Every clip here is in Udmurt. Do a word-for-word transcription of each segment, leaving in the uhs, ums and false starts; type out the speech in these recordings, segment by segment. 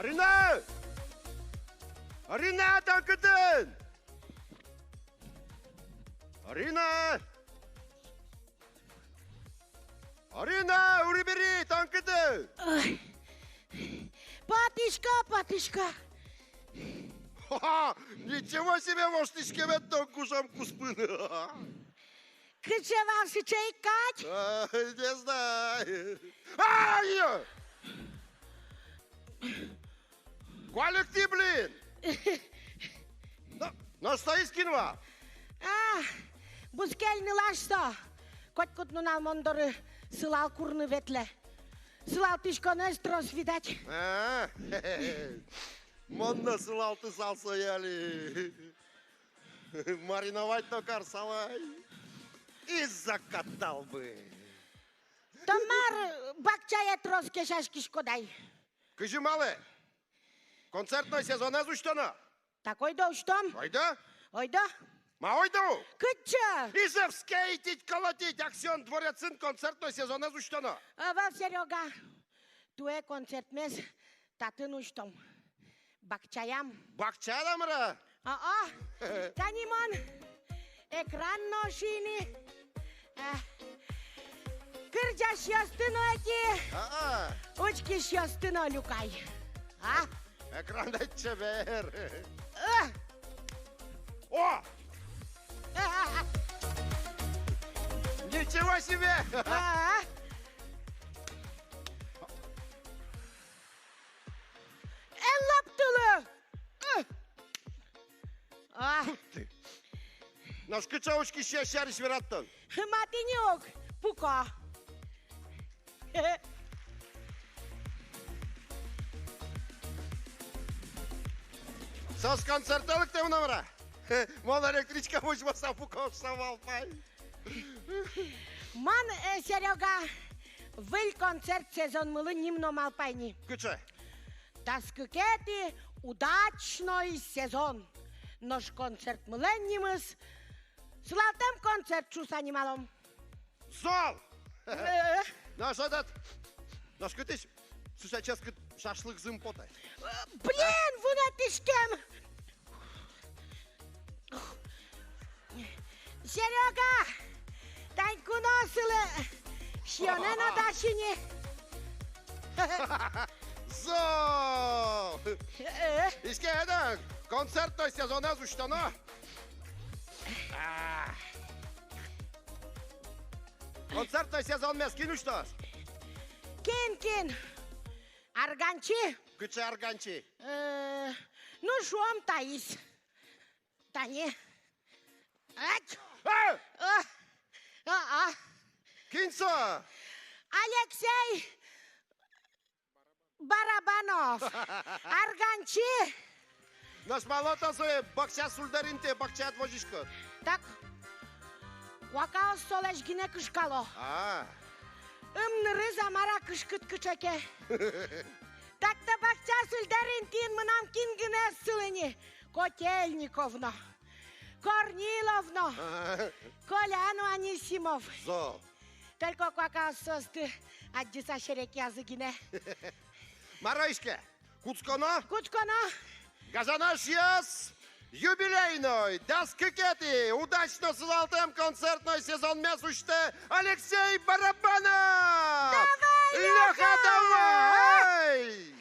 Арина! Арина, тон кытын? Арина! Арина, ури-бери, тон кытын? Ой. Потӥсько, потӥсько. Ха-ха! Ничего себе, воштӥськемед тон кужам куспын. Кыӵе вал сыӵе ик кадь? А, не знаю. Ай! Куалекты, блин! Но, но со кин вал? А, бускель нылаш со. Котькуд нунал мон доры сылал курыны ветлэ. Сылалтӥськонэз трос, видать. А, мон но сылалтысал сое али. Мариновать но карысал ай. И закатал бы. Тон мар бакчае трос кесяськиськод ай? Кызьы малэ? Концертной сезонэз усьтоно. Так ойдо усьтом. Ойдо? Ойдо. Ма ойдо? Кытчы? Ижевске итить-колотить, Аксион дворецын концертной сезонэз усьтоно. Ӧвӧл, Серёга. Туэ концертмес татын усьтом. Бакчаям. Бакчаям ра? О-о. Тани мон экран но шуи ни. Э, кырӟасьёсты но ӧти. А-а. Учкисьёсты но люкай. А? Экранэд чебер. Э. О! Э. Ничего себе! А. Эн лаптылы! Э! А! Тьфу ты! Нош кыӵе учкисьёс сярысь верад тон? Ма тӥни ук, пуко. Соос концертэ лыктэмын-а, мар-а? Мон электричка возьмаса пуко шуса малпай. Мон, э, Серёга, выль концерт сезонмылы ним но малпай ни. Кыӵе? Дас кыкетӥ удачной сезон. Нош концертмылэн нимыз «Сылалтэм концерт» шуса нималом. Зол! Э. Нош этот, нош кытысь сыӵе ческыт шашлыкзы потэ? Э, блин, вунэтӥськем! Серёга, тань куно сылэ, сиёнэ но дась ини. Зол! Э. Иське, эдан, концертной сезонэз усьтоно. А. Концертной сезонмес кин усьтоз? Кин, кин? Арганчи. Кыӵе Арганчи? Э, ну, шуом, таиз. Тани. Ать! А! О! А, а. Кин со? Алексей Барабанов. Арганчи. Нош малы тон сое бакча сульдэр интые бакчаед возиськод? Так. Куакаос солэсь гинэ кышкало. А. Ымнырыз-а, мар-а, кышкыт кыӵе ке. Так-то бакча сульдэр интыын мынам кин гинэ ӧз сылы ни. Котельников но, Корнилов но, а, Коля но Анисимов. Зол. Только куакаос соосты адӟыса серекъязы гинэ. Мар-о, иське, кутсконо? Кутсконо. Гажано эшъёс, юбилейной, дас кыкетӥ удачно сылалтэм концертной сезонмес усьтэ Алексей Барабанов! Давай, Лёха, Лёха! Давай!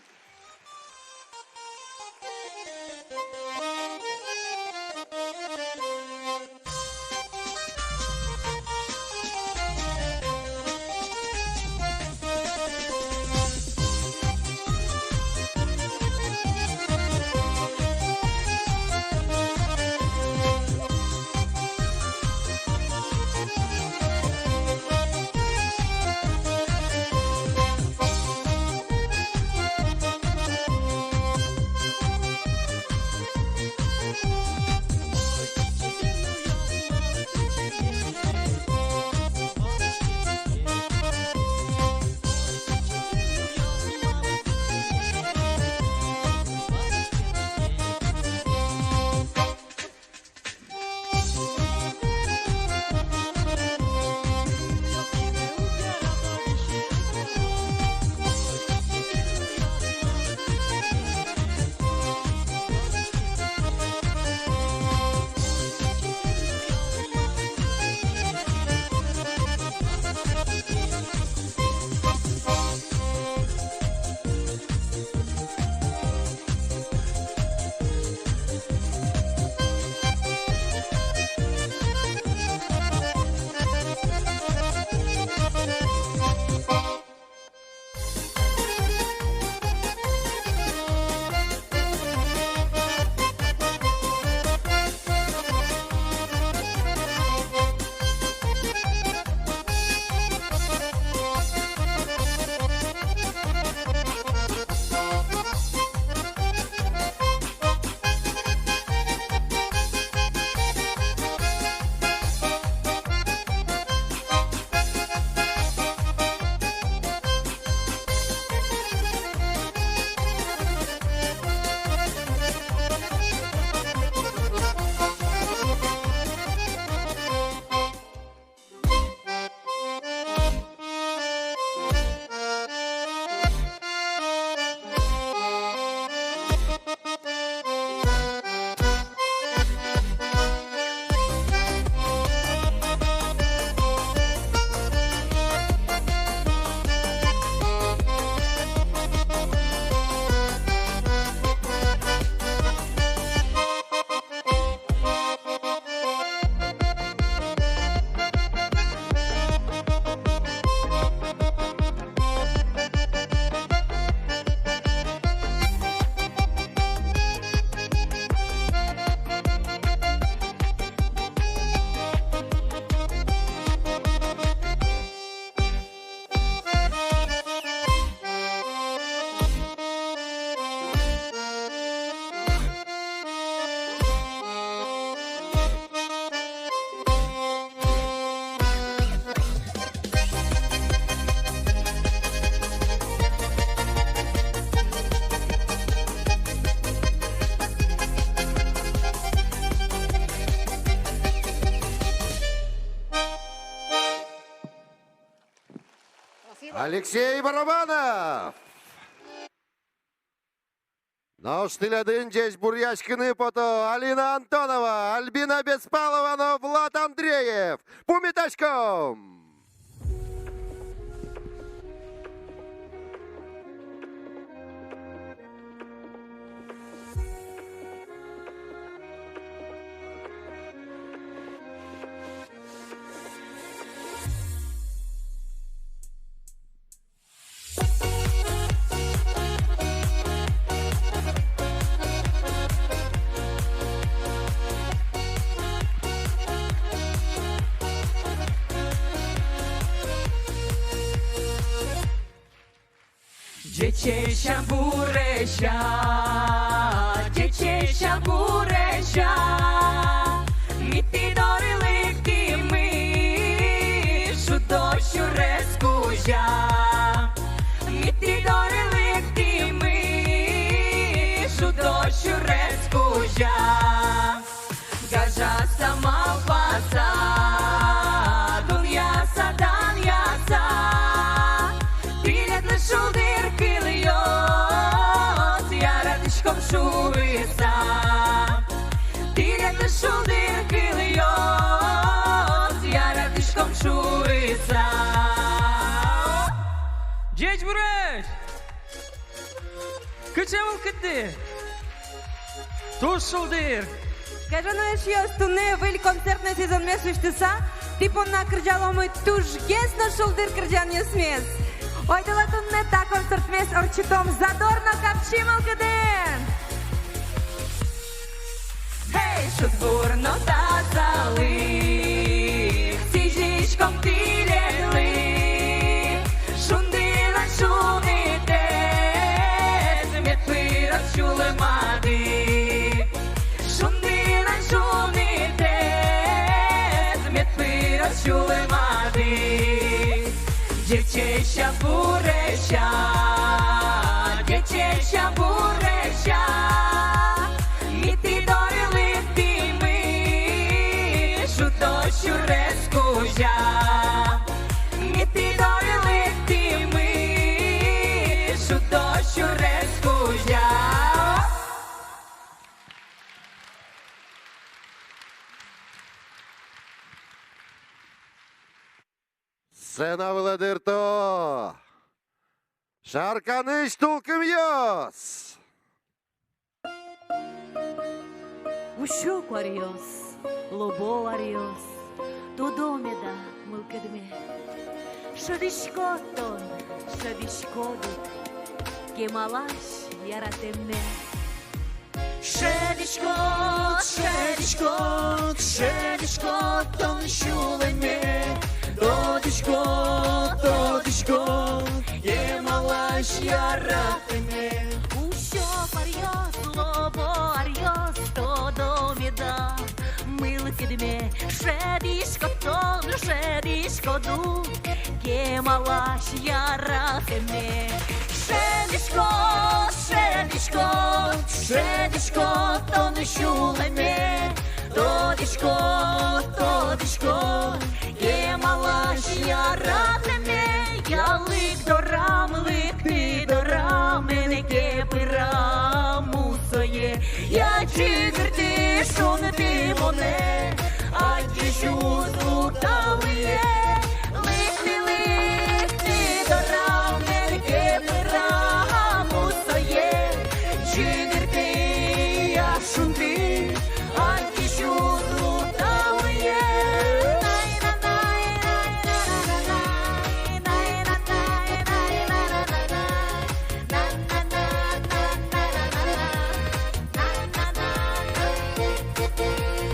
Алексей Барабанов. Нош тӥледын ӟечбуръяськыны пото Алина Антонова, Альбина Беспалова но Влад Андреев. Пумитаськом! Ӟечеся, буреся, ӟечеся, буреся, ми тӥ доры лыктӥмы, шудо сюрес кузя. Ми тӥ доры лыктӥмы, шудо сюрес кузя. Гажаса, малпаса, дунъяса, данъяса, тӥледлы шулдыр кылъёс, яратӥськом шуыса. Тӥледлы шулдыр кылъёс, яратӥськом шуыса. Ӟечбуресь! Кыӵе мылкыдды? Туж шулдыр. Гажано эшъёс, туннэ выль концертной сезонмес усьтыса, тӥ понна кырӟаломы тужгес но шулдыр кырӟанъёсмес. Ойдолэ туннэ та концертмес ортчытом задорно, капчи мылкыдын. Эй, шудбур но тазалык сӥзиськом тӥледлы, шундылэн шунытэз мед пыроз сюлмады. Шундылэн шунытэз мед пыроз сюлмады. Ӟечеся, буреся, ӟечеся, буреся, ми тӥ доры лыктӥмы, шудо сюрес кузя. Ми тӥ доры лыктӥмы, шудо сюрес кузя. Сцена вылэ дырто Шарканысь «Тулкымъёс». Усё куаръёс, лобо аръёс, тодо меда мылкыдме. Шӧдӥськод тон, шӧдӥськод ук, кемалась яратэмме. Шӧдӥськод, шӧдӥськод, шӧдӥськод тон сюлэмме. Тодӥськод, тодӥськод кемалась яратэмме. Усё куаръёс, лобо аръёс, тодо меда мылкыдме. Шӧдӥськод тон, шӧдӥськод ук, кемалась яратэмме. Шӧдӥськод, шӧдӥськод, шӧдӥськод тон сюлэмме. Тодӥськод, тодӥськод кемалась яратэмме. Я лык дорам, лыктӥ дорам, эн ке пыра мусое. Я ӟыгыртӥ, шунтӥ монэ, адӟись уз луы талые. Лыктӥ, лыктӥ дорам, эн ке пыра мусое. Ӟыгыртӥ, я шунтӥ, адӟись уз луы талые.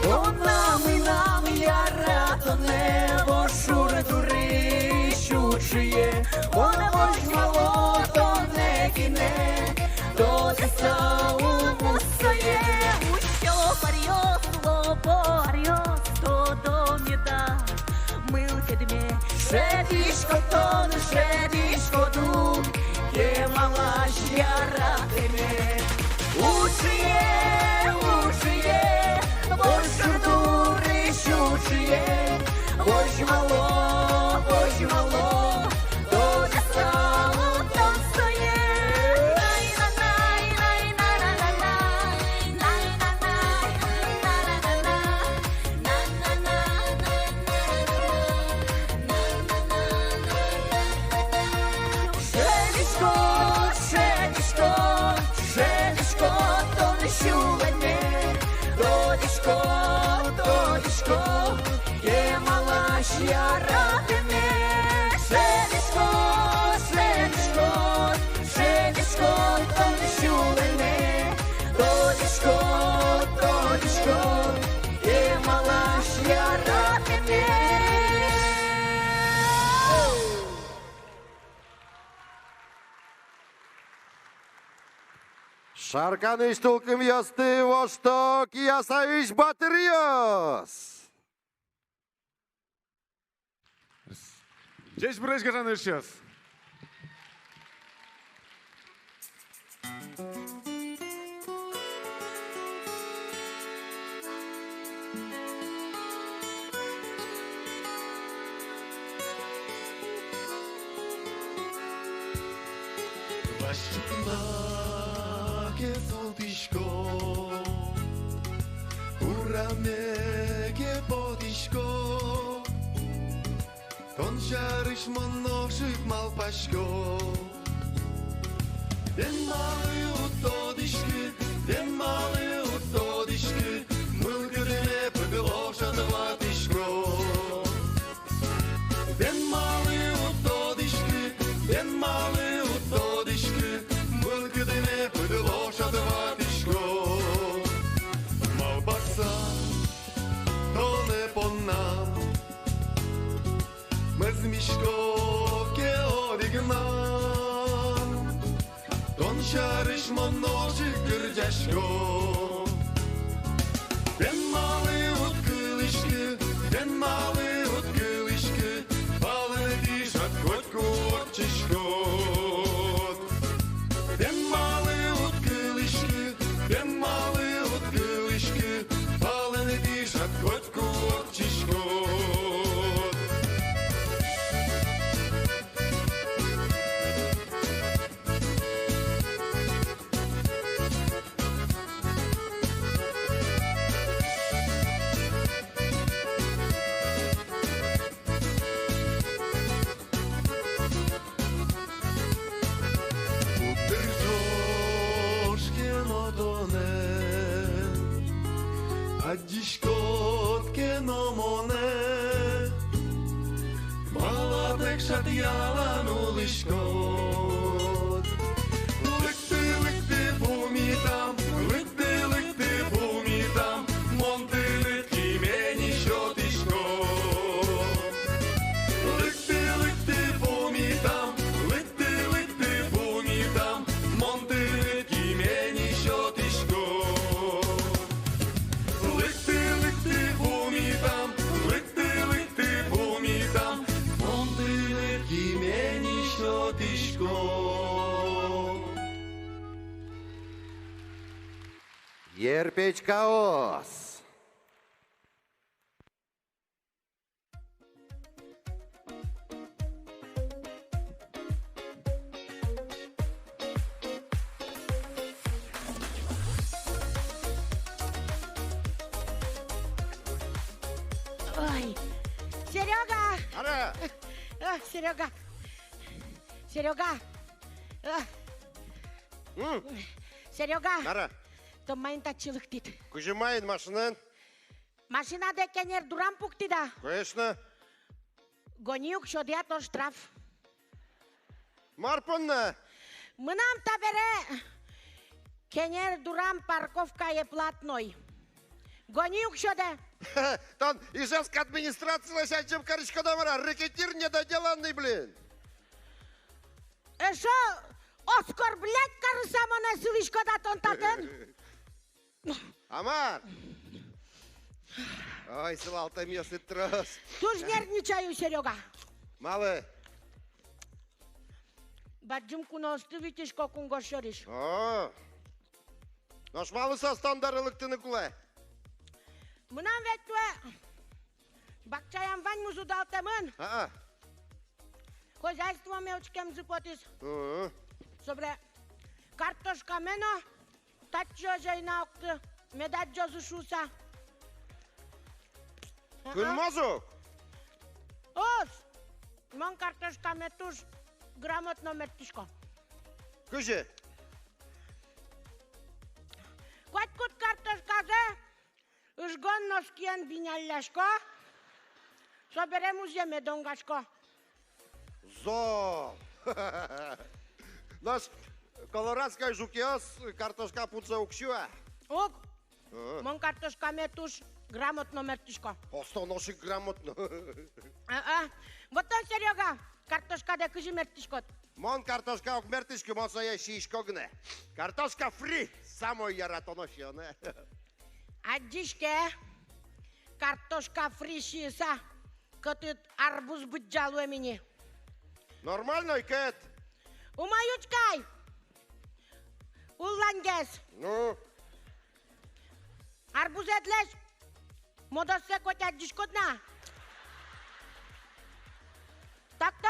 Мынам, мынам яратонэ, вошур дурысь ушые. Мон возьмало тонэ гинэ, тодыса ум мусое. Усё куаръёс, лобо аръёс, тодо меда мылкыдме. Шӧдӥськод тон, шӧдӥськод ук кемалась яратэмме. Ушые, ушые, вошур дурысь ушые. Возьмало, возьмало, тодыса сюлэме. Тодӥсько, тодӥсько, кемалась яратэмме. Шӧдӥсько, шӧдӥсько, шӧдӥсько тон сюлэме. Тодӥсько, тодӥсько, кемалась яратэмме. Шарканысь тулкымъёсты вошто Киясаысь батыръёс. Ӟечбуресь, гажано эшъёс! Вазь ӵукна ке султӥсько, ураме ке потӥсько, тон сярысь мон нош ик малпасько. Бен малы уд тодӥськы, бен малы уд тодӥськы, мылкыдме пыд ӵош отватӥсько. Бен малы уд тодӥськы, бен малы уд тодӥськы, мылкыдме пыд ӵош отватӥсько. Малпаса тонэ понна мӧзмисько ке одӥг нал, тон сярысь мон нош ик герӟасько. Бен малы уд кылӥськы, бен малы уд кылӥськы, палэнэ пижад котьку ортчиськод. Бен малы уд кылӥськы, бен малы уд кылӥськы, палэнэ пижад котьку ортчиськод. Куддыр ӵош ке но тонэ, адӟиськод ке но монэ, малы тэк шат ялан улӥськод? Лыкты, лыкты, пумитам, лыкты, лыкты, пумитам, мон тыныд киме ни сётӥсько. Лыкты, лыкты, пумитам, лыкты, лыкты, пумитам, мон тыныд киме ни сётӥсько. Лыкты, лыкты, пумитам, лыкты, лыкты, пумитам, мон тыныд киме ни сётӥсько. Йырпечкаос. Ой, Серёга! Ара! О, Серёга! Серёга! О! М? Серёга! Ара! Тон маин татчы лыктӥд? Кызьы маин, машинаен? Машинадэ кенер дурам пуктӥд а? Конечно. Гонэ ук, сётъя тон штраф. Мар понна? Мынам табере кенер дурам парковкае платной. Гонэ ук, сётэ. Тон Ижевск администрацилэсь адӟем кариськод-а, мар-а, рэкетир недоделанный, блин. Эшшо оскорблять карыса монэ сылӥськод-а тон татын? А мар? Ой, сылалтэмъёсыд трос. Туж нервничаю, Серёга. Малы? Бадӟым куноосты витисько кунгож сьӧрысь. О. Нош малы соос тон доры лыктыны кулэ? Мынам ведь туэ бакчаям ваньмыз удалтэмын. А-а. Хозяйствоме учкемзы потӥз. О. Собере картошкаме но татчы озьы ӧй на окты, мед адӟозы шуыса. А-а. Кынмоз ук? Ӧз. Мон картошкаме туж грамотно мерттӥсько. Кызьы? Котькуд картошказэ ыжгон носкиен биняллясько, собере музъеме донгасько. Зол. Нош колорадской жукъёс картошка пудзэ уг сю-а? Уг. Мон картошкаме туж грамотно мерттӥсько. Осто нош ик грамотно. А-а. Вот тон, Серёга, картошкадэ кызьы мерттӥськод? Мон картошка уг мерттӥськы, мон сое сиисько гинэ. Картошка фри, самой яратоно сиёнэ. Адӟиське, картошка фри сиыса, кӧтыт арбуз быдӟа луэм ини. Нормально ик эт. Умой учкы ай, улланьгес. Ну? Арбузэдлэсь модоссэ коть адӟиськод на? Так-то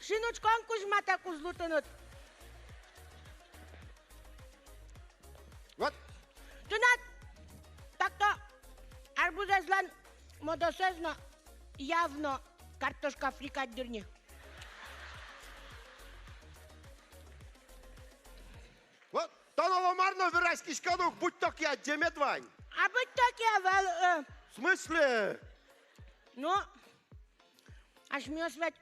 шин учкон кузьматэк уз лу тыныд. Вот. Тынад так-то арбузэзлэн модоссэз но явно картошка фри кадь дыр ни. Вот, тон оло мар но вераськиськод ук, будто ке адӟемед вань. А будто ке ӧвӧл, э. В смысле? Ну, асьмеос ведь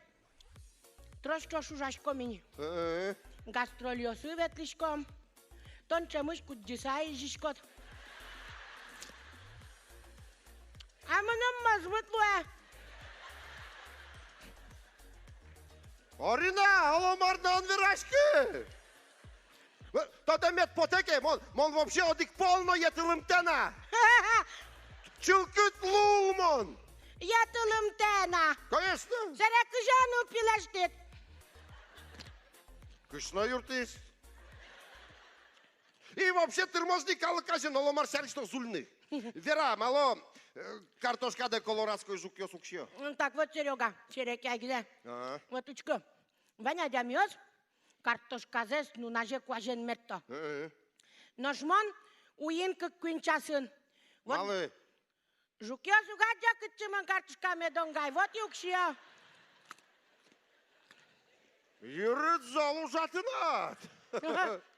трос ӵош ужаськом ини. Э-э. Гастрольёсы ветлӥськом. Тон ӵемысь кудӟыса изиськод. А мыным мӧзмыт луэ. Арина, оло мар но эн вераськы. Э, тодэмед потэ ке, мон, мон вообще одӥг пол но йӧтылымтэ на. Чылкыт лул мон. Йӧтылымтэ на. Конечно. Сэре кызьы но пилэштӥд? Кышно юртысь. И вообще тырмоз ни калык азьын оло мар сярысь но зульыны. Вера, малы, э, картошкадэ колорадской жукъёс уг сиё. М, так вот, Серёга, серекъя гинэ. Ага. Вот учкы. Вань адямиос картошказэс нуназе куазен мерто. Э-э. Нош мон уин кык-куинь часын. Вот. Малы? Жукъёс уг адӟо, кытчы мон картошкаме донгай, вот и уг сиё. Йырыд зол ужа тынад.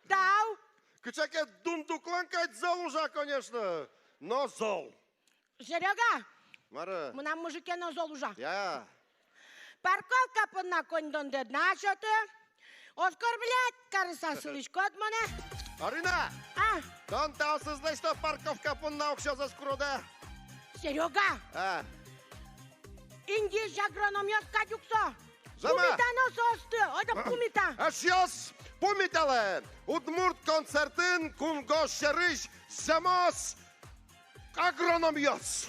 Тау. Кыӵе ке дундуклэн кадь зол ужа, конечно, но зол. Серёга. Мар-а? Мынам мыжыке но зол ужа. Я. Парковка понна коньдондэд на сёты. Оскорблять карыса сылӥськод монэ. Арина! А? Тон таосызлэсь но парковка понна уксёзэс курод-а? Серёга! А? Индиысь агрономъёс кадь ук со. Зэм-а? Пумитано соосты, ойдо пумита. Эшъёс, пумиталэ! Удмурт концертын кунгож сьӧрысь зэмос агрономъёс.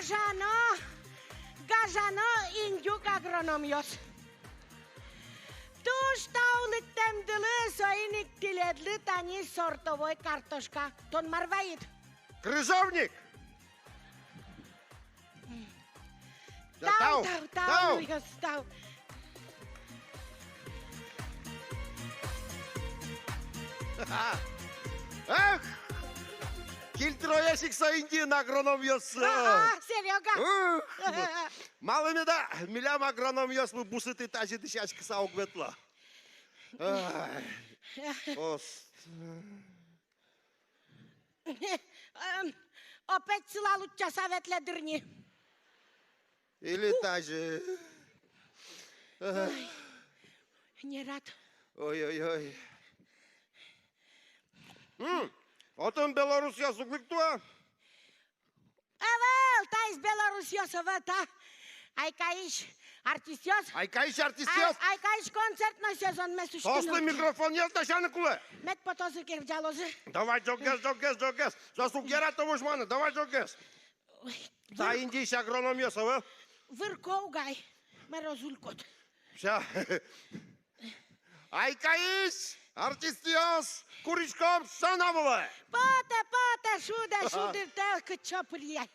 Гажано, гажано индюк агрономъёс. Туж тау лыктэмдылы, соин ик тӥледлы тани сортовой картошка. Тон мар вайид? Крыжовник! Да, тау, тау, тау, тау, нылъёс, тау. Эх! Кильтроесь ик со инди агрономъёс. Ага, Серёга. Эх! Малы меда милям агрономъёсмы бусыты тазьы дӥсяськыса уг ветло. Ай. Ос. Эм, опять сылал утчаса ветлэ дыр ни. Или тазьы. Ой, нерад. Ой-ой-ой. М, отын белорусъёс уг лыкто-а? Ӧвӧл, таиз белорусъёс ӧвӧл, та Айкайысь артистъёс. Айкайысь артистъёс? Ай-, Айкайысь концертной сезонмес усьтыны. Соослы микрофонъёс дасяны кулэ. Мед потозы, герӟалозы. Давай, ӝоггес, ӝоггес, ӝоггес. Соос уг ярато возьманы, давай, ӝоггес. Ой, та выр-, индиысь агрономъёс ӧвӧл? Вырко угай, мар-о, зулькот. Ся. Айкайысь артистъёс, куриськом сцена вылэ! Потэ, потэ, шудэ, шудэ, тэ кытчы пыръяй.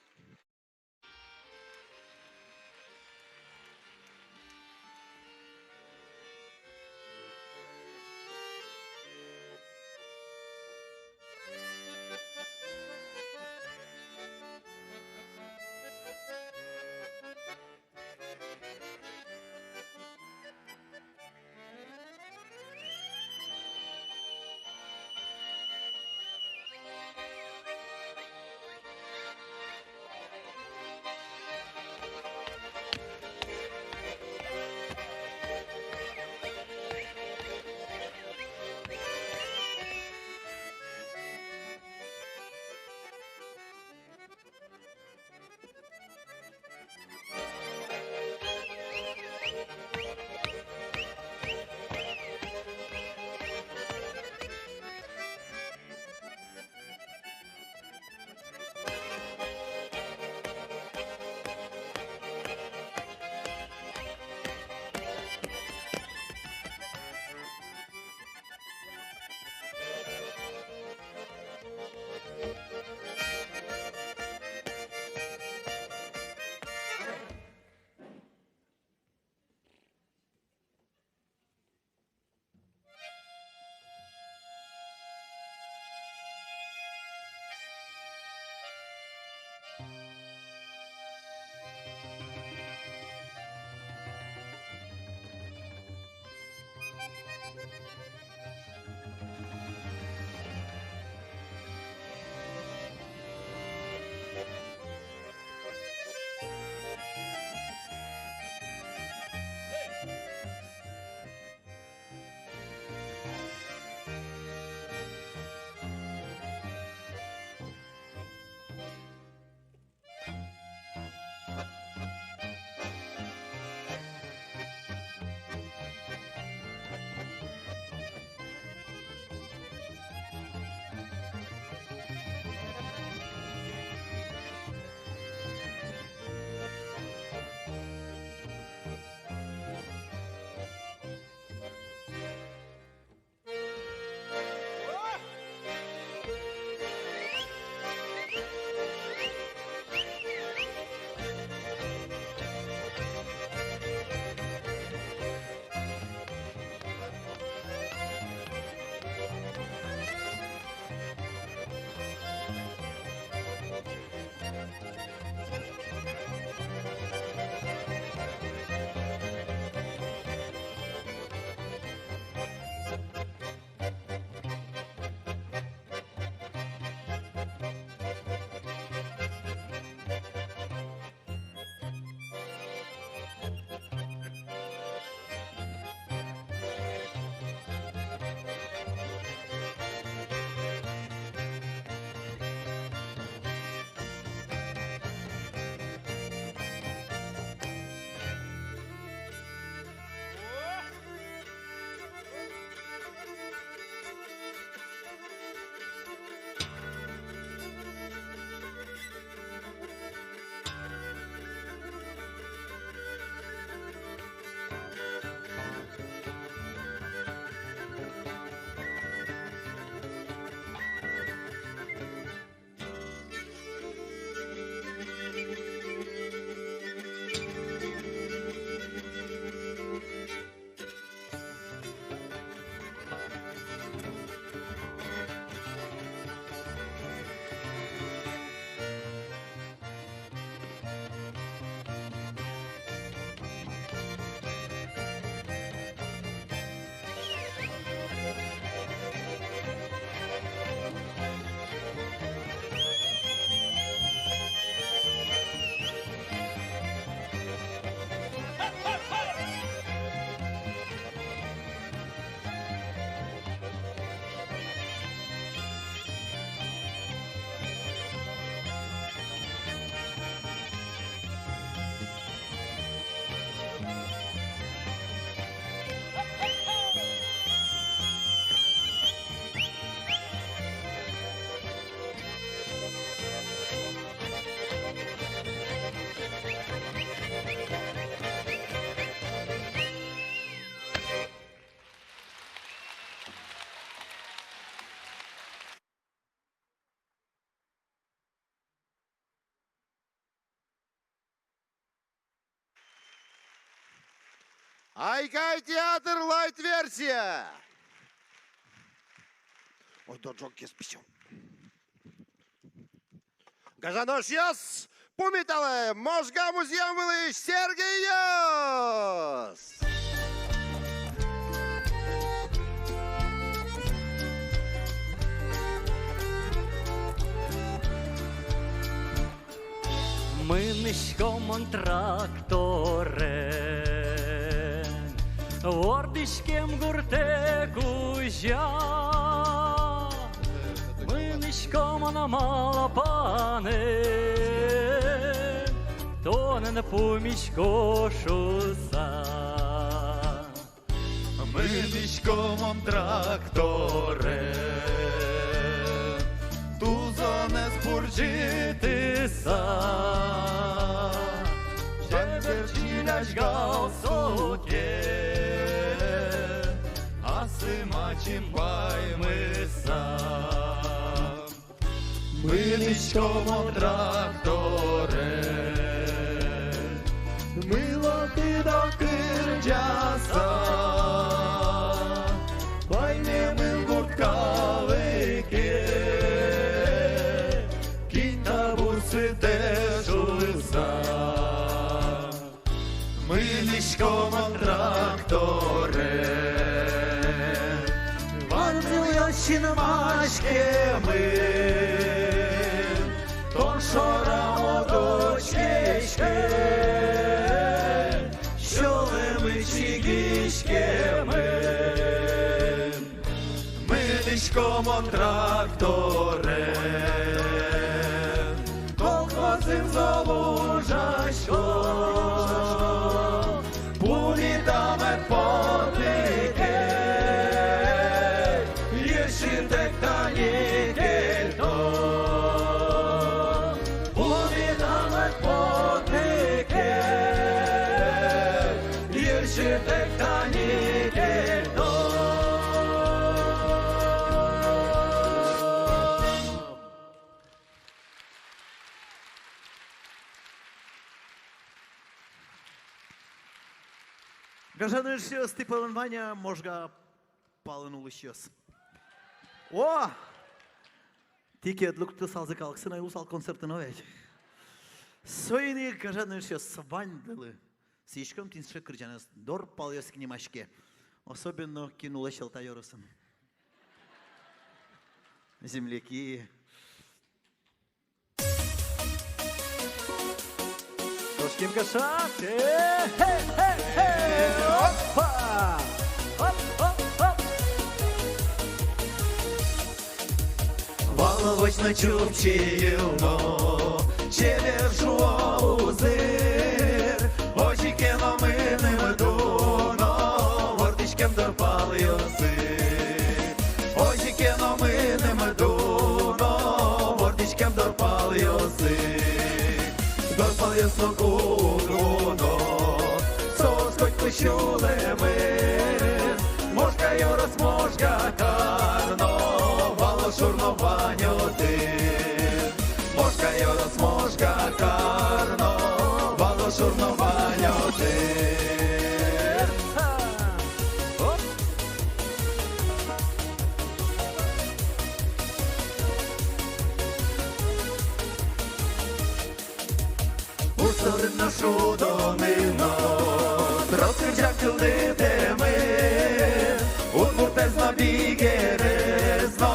«Айкай» театр, лайт-версия. Ой, доджок кесписё. Гажано эшъёс, пумиталэ Можга музъем вылысь Сергейёс! Мынӥсько мон тракторен вордӥськем гуртэ кузя. Мынӥсько мон малпанэн, тонэн пумисько шуса. Мынӥсько мон тракторен, тузонэз пурӟытыса. Чебер чилясь галстукен, асым ачим паймыса. Мынӥсько мон тракторен, мыло-тыдо кырӟаса. Паймемын гурт калыке, кин та бурсытэ шуса. Мынӥсько мон тракторен, ваньзылъёс синмаськемын, тон шорамы уд учкиськы, сюлэмы чигиськемын. Мынӥсько мон тракторен, колхозын зол ужасько. Пумитамед потэ ке, йырситэк тани кельто. Пумитамед потэ ке, йырситэк тани кельто. Гажано эшъёс, тӥ пӧлын вань-а Можга палын улӥсьёс? О! Тӥ ке ӧд лыктысалзы калыксэ но, ӧй луысал концертын но ведь. Соин ик, гажано эшъёс, ваньдылы сӥзиськом тӥни сыӵе кырӟанъёс, «Дор палъёс» ик нимаське. Особенно кин улэ Сьӧлта ёросын. Земляки. Кошким кышат. Э-хе-хе. Опа! Оп, оп, оп. Вал вӧсь но Чупчи йӧл но, чебер шуо узыр. Озьы ке но мыным дуно вордӥськем дор палъёсы. Озьы ке но мыным дуно вордӥськем дор палъёсы. Дор палъёс но куд уно, соос котьку сюлэмын. Можга ёрос, Можга кар но, вало шур но вань отын. Можга ёрос, Можга кар но, вало шур но вань отын. Уж дорын но, шудонын но трос кырӟан кылдытэмын. Удмуртэз но, бигерез но,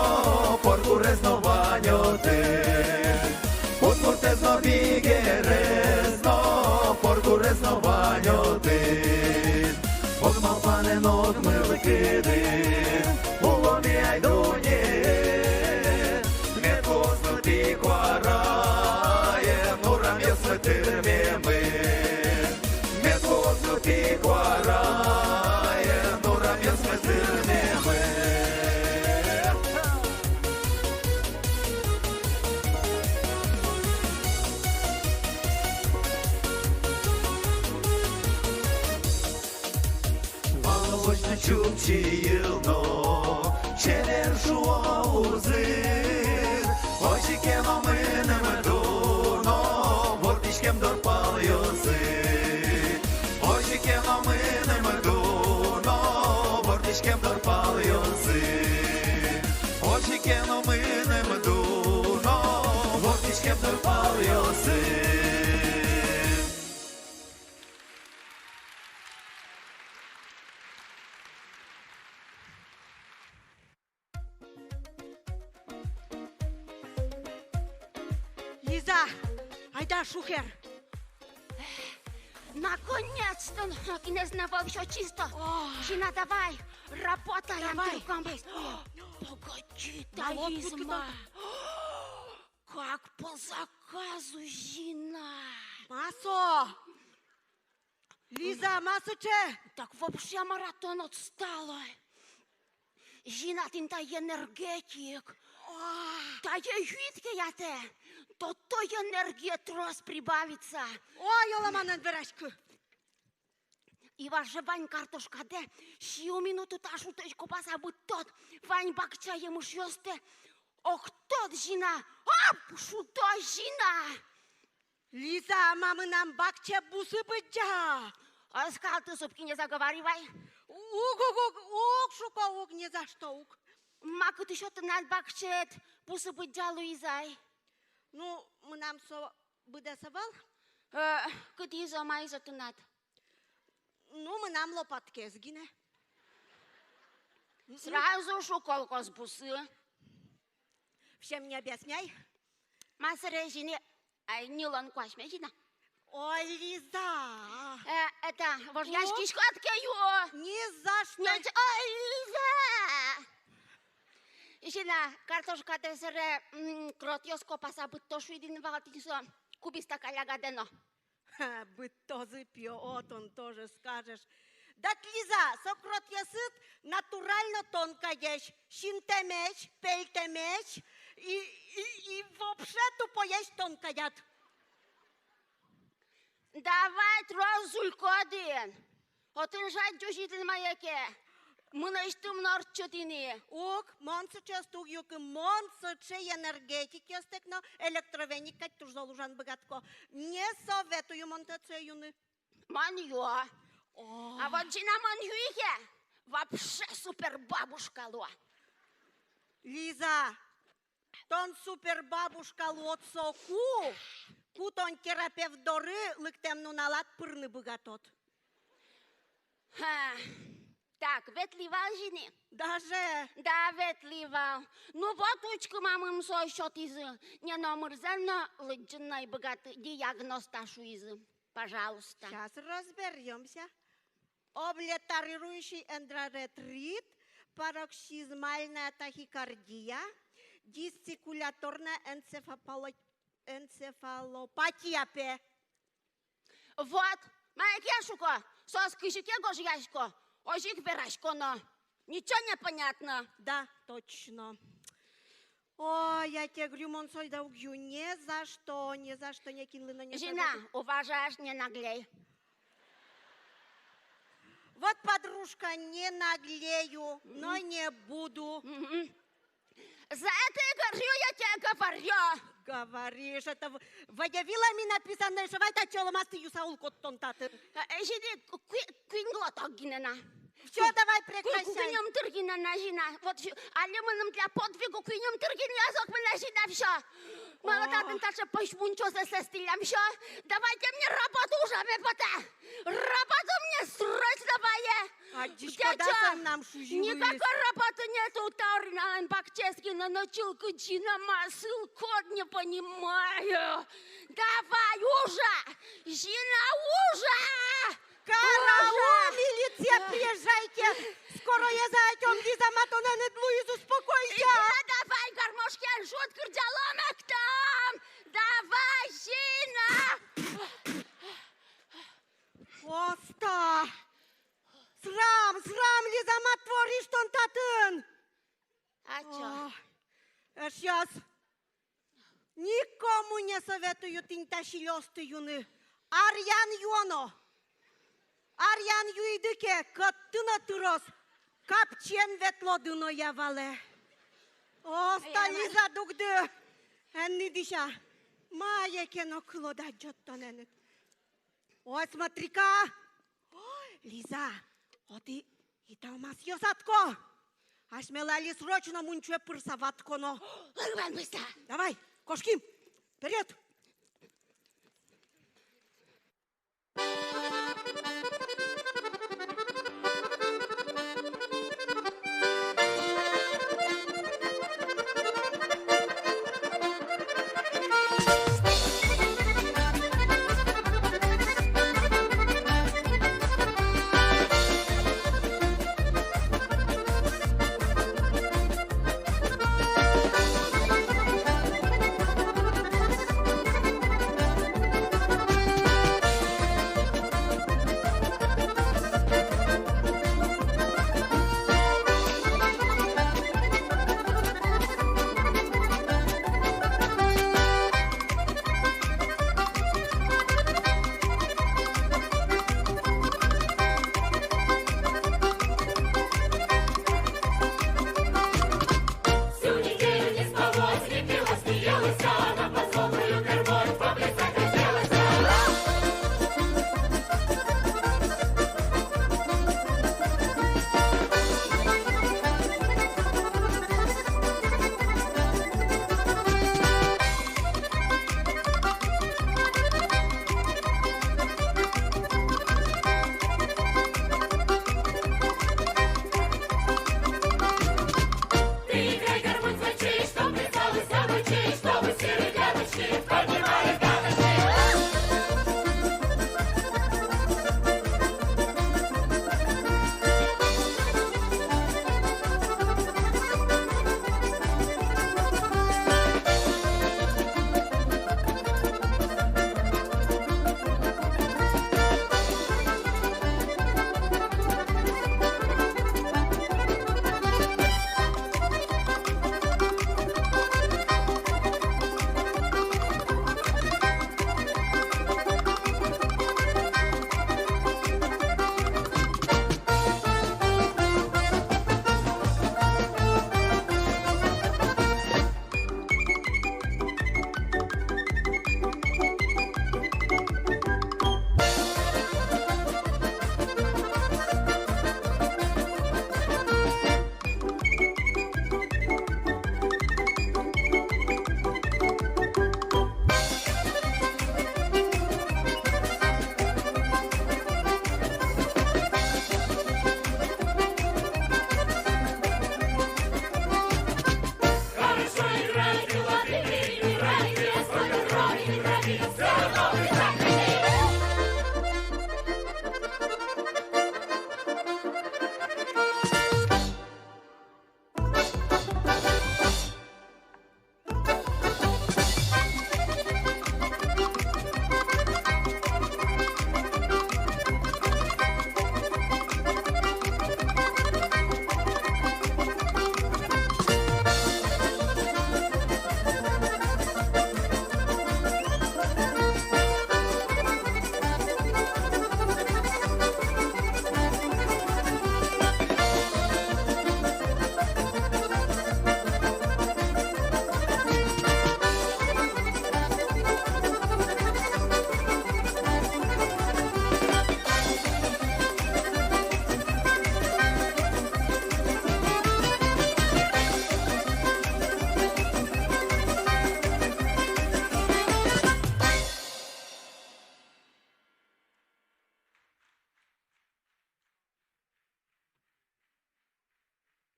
Поркурез но вань отын. Удмуртэз но, бигерез но, Поркурез но вань отын. Ог малпанэн, ог мылкыдын улом ми ай дуннеын. Мед куоз но тӥ куараен урамъёсмы тырмемын. Мед куоз но тӥ куараен урамъёсмы тырмемын. Вал вӧсь но Чупчи йӧл но, чебер шуо узыр. Озьы ке но мыным дуно вордӥськем дор палъёсы. Озьы ке но мыным дуно Ке но мыным дуно, вордӥськем нур палъёсы. Лиза, айда шухер. Наконец-то! Нокинэз но ӧвӧл, всё чисто. О. Зина, давай, работаем. Давай, тырком. Есть, есть. Погоди, ма, Таизма. Как по заказу, Зина. Ма со? Лиза, ма сыӵе? Так вообще маратон отсталой. Зина, тӥни та энергетик. А. Тае юид ке, ятэ, то, то энергия трос прибавится. Ой, оло мон эн вераськы. И важе вань картошкадэ сию минутэ та шутэтӥсь копаса быдтод, вань бакча емышъёстэ октод, Зина. Ап, шуто, Зина. Лиза, ма мынам бакчае бусы быдӟа. Оскал, ты супкине заговаривай. Уг, уг, уг, уг, шуко, уг, ни за что уг. Ма кытысь тынад бакчаед бусы быдӟа луиз ай? Ну, мынам со быдэс ӧвӧл. Э, кытӥ со, маиз со тынад? Ну, мынам лопаткаез гинэ. Сразу шу, колхоз бусы. Всем не объясняй. Ма сэре, Зина, ай, ньылон куасьме, Зина. Ой, Лиза! Э, это, вожъяськиськод ке, юо. Ни за что. Нет, ой, Лиза! Зина, картошкадэ сэре, м, кротъёс копаса быдто шуид ини вал, тӥни со кубиста калягадэ но. Ха, быдтозы, пе, о, тон тоже скажешь. Дак, Лиза, со кротъёсыд натурально тон кадесь, синтэмесь, пельтэмесь и, и, и вообще тупоесь тон кадяд. Давай трос зулькоды ини. Отын жадь ӟуч ини тӥни мае ке. Мынэсьтым но ортчыт ини. Уг, мон сыӵеосты уг юкы, мон сыӵе энергетикъёстэк но электровеник кадь туж зол ужаны быгатӥсько. Не советую мон тыныд сое юны. Мон юо. О. А вот Зина мон юи ке, вообще супер бабушка луо. Лиза, тон супер бабушка луод соку, ку тон терапевт доры лыктэм нуналад пырыны быгатод. Ха. Так, ветлӥ вал, Зина? Даже. Да, ветлӥ вал. Ну вот, учкы, мамым со сётӥзы. Не номырзэ но лыдӟыны ӧй быгаты, диагноз та шуизы. Пожалуйста. Сейчас разберёмся. Облитарирующий эндорретрит, пароксизмальная тахикардия, дисцикуляторная энцефапало-, энцефалопатия, пе. Вот, мае ке шуко, соос кызьы ке гожъясько, озьы ик вераськоно. Ничего не понятно. Да, точно. Ой, я тебе говорю, мон сое да уг юи ни за что, ни за что, ни кинлы но не советую. Зина, уважаешь, не наглей. Вот, подружка, не наглею, но не буду. Мгм. За это и говорю, я тебе говорю. Говоришь, это в-, в Вадя Вилами написано, что вай татчы оломасты юса улӥськод тон татын. Э, э, Зина, ку-, куинь глоток гинэ на. Всё, давай, прекращай. Ку-, куинь ымтыр гинэ на, Зина. Вот всё. Али мыным для подвига куинь ымтыр гинэ язок мынэ, Зина, всё. Малы татын таӵе пӧсь мунчозэ сэстӥллям, всё. Давайте мне работу, ужаме потэ. Работу мне срочно вае. Адӟиськод-а, со мынам шузи луиз. Никакой работы нету, таурыналэн бакчаез гинэ но чылкыт, Зина, ма сылӥськод, не понимаю. Давай, ужа! Зина, ужа! Караул, милиция, приезжайте! Скорое зовём, Лиза, ма тонэныд луиз, успокойся! Зина, давай, гармошкаен шуд кырӟалом, эктом! Давай, Зина! Оста! Срам, срам, Лиза, ма творишь тон татын! А чё? О, эшъёс! Никому не советую тӥни та силёсты юны. Аръян юоно. Аръян юиды ке, кӧтты но тыроз, капчиен ветлоды но, я валэ. О, оста, Лиза, дугды. Эн ни дӥся. Мае ке но кылод-а, адӟод тонэныд. Ой, смотри-ка. Ой, Лиза, отӥ италмасъёс адӟисько. Асьмелы али срочно мунчое пырыса ватсконо. Лыгман быстро. Давай, кошким. Вперёд.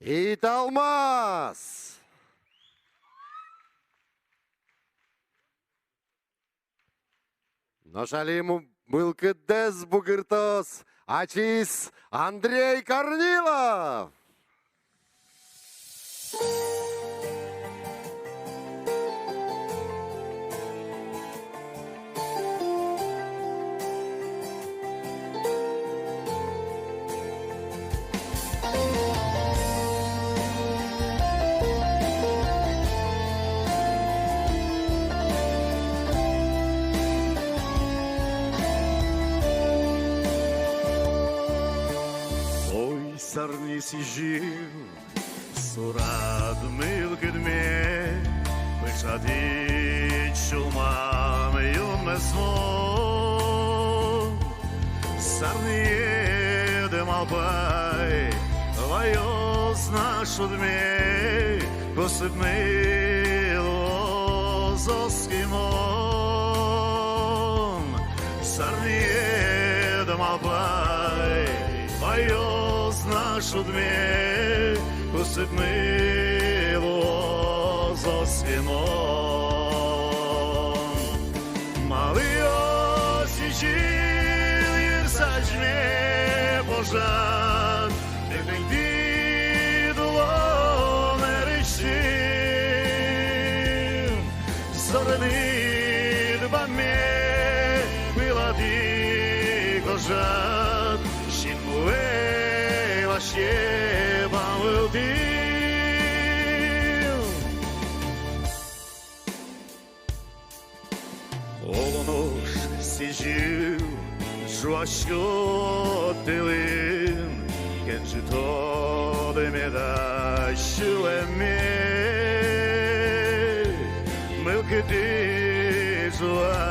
Италмас! Нош али му-, мылкыдэз бугыртоз ачиз Андрей Корнилов. Ой, сарни сӥзьыл сурад мылкыдме, пыӵатӥд сюлмам юнме со. Сарниед малпай ваёз на шудме, кусыпмы луоз оскымон. Сэрниед малпай, ваёз на шудме, кусыпмы луоз оскымон. Малыос сӥзьыл йыр сазьме пожад, бекмынтӥ дулон эрыштӥм. Зорыныд бамме пылатӥ кожад, синвуэ ваще бамвылтӥм. Оло нош сӥзьыл ӝуаськод тылын, кенжытод меда сюлэмме. Мылкыдыд ӝуа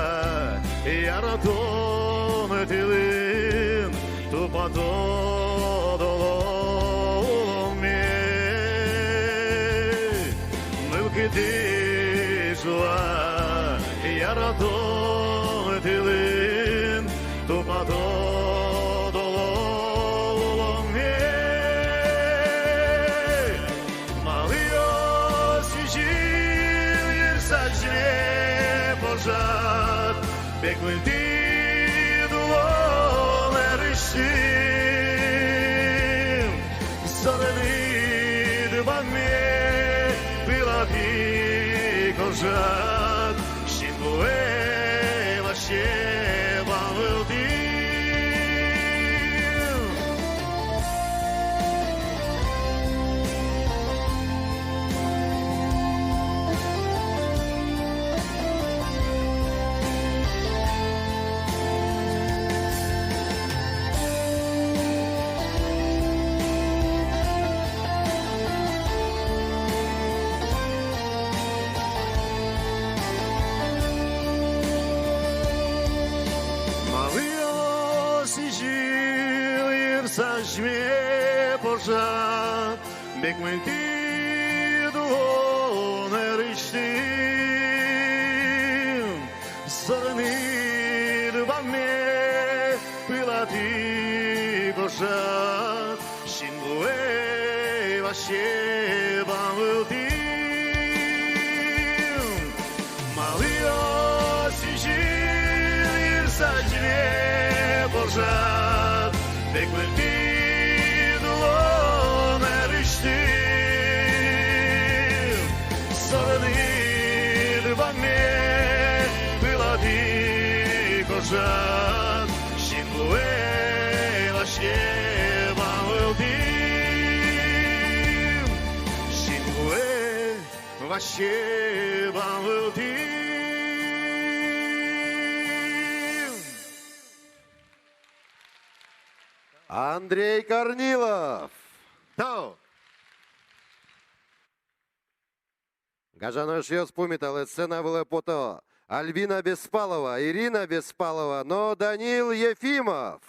яратон тылын, тупатод оло улонме. Мылкыдыд ӝуа яратон тылын, тупатод оло улонме. Малыос сӥзьыл йыр сазьме пожад, бекмынтӥ дулон эрыштӥм. Зорыныд бамме пылатӥ кожад, синвуэ ваще бамвылтӥм. Малыос сӥзьыл йыр сазьме пожад, бекмынтӥ дулон эрыштӥм. Зорыныд бамме пылатӥ кожад, синвуэ ваще бамвылтӥм. Малыос сӥзьыл йыр сазьме пожад, бекмынтӥ дулон эрыштӥм. Зорыныд бамме пылатӥ кожад, синвуэ ваще бамвылтӥм. Синвуэ ваще бамвылтӥм. Андрей Корнилов. Тау. Гажано эшъёс, пумиталэ: сцена вылэ пото Альбина Беспалова, Ирина Беспалова но Данил Ефимов.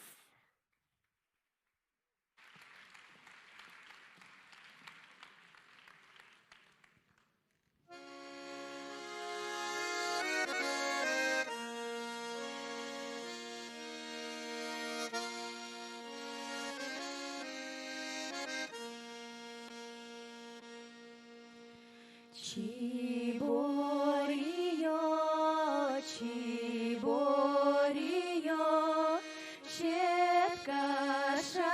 Чибориё, чибориё, сьӧд кашамер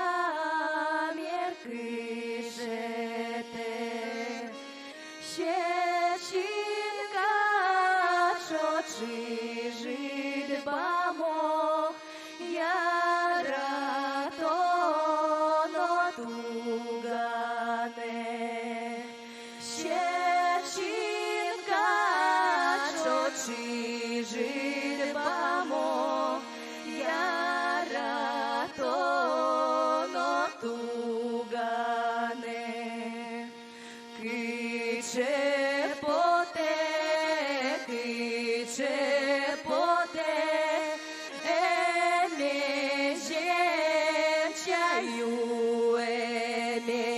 кышетэ. Сьӧд синкаӵ ӵош чыжыт бамо, яратоно туганэ. Сьӧд синкаӵ ӵош чыжыт бамо, яратоно туганэ. Кыӵе потэ, кыӵе потэ, эмезем чай юэме.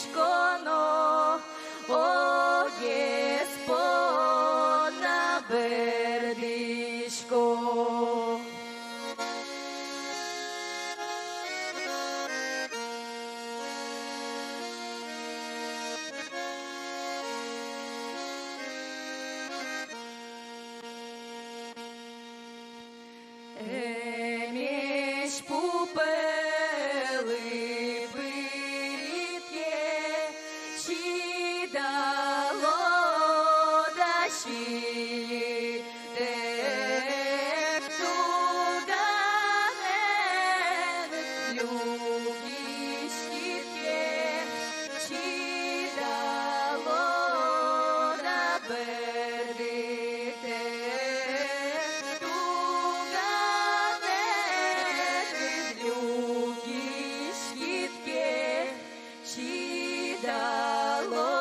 Шконо, огез понна бӧрдӥсько. Эмезь пу пӧлы пырид ке, чидало да сиид. Тэк туганэд люкиськид ке, чидало да бӧрдытэк. Туганэд люкиськид ке, чидало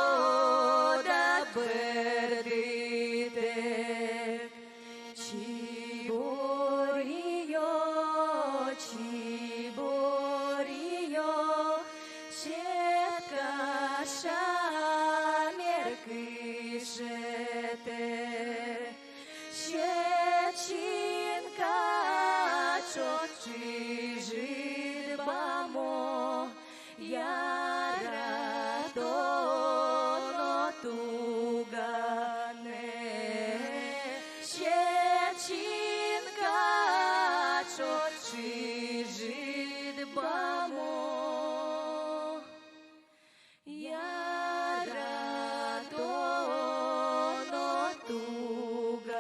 да бӧрдытэк. Чибориё, чибориё, сьӧд каша мер кышетэ. Сьӧд синкаӵе чижыт бамон, яратоно туганэ. Сьӧд синкаӵе чижыт бамон, яратоно туганэ.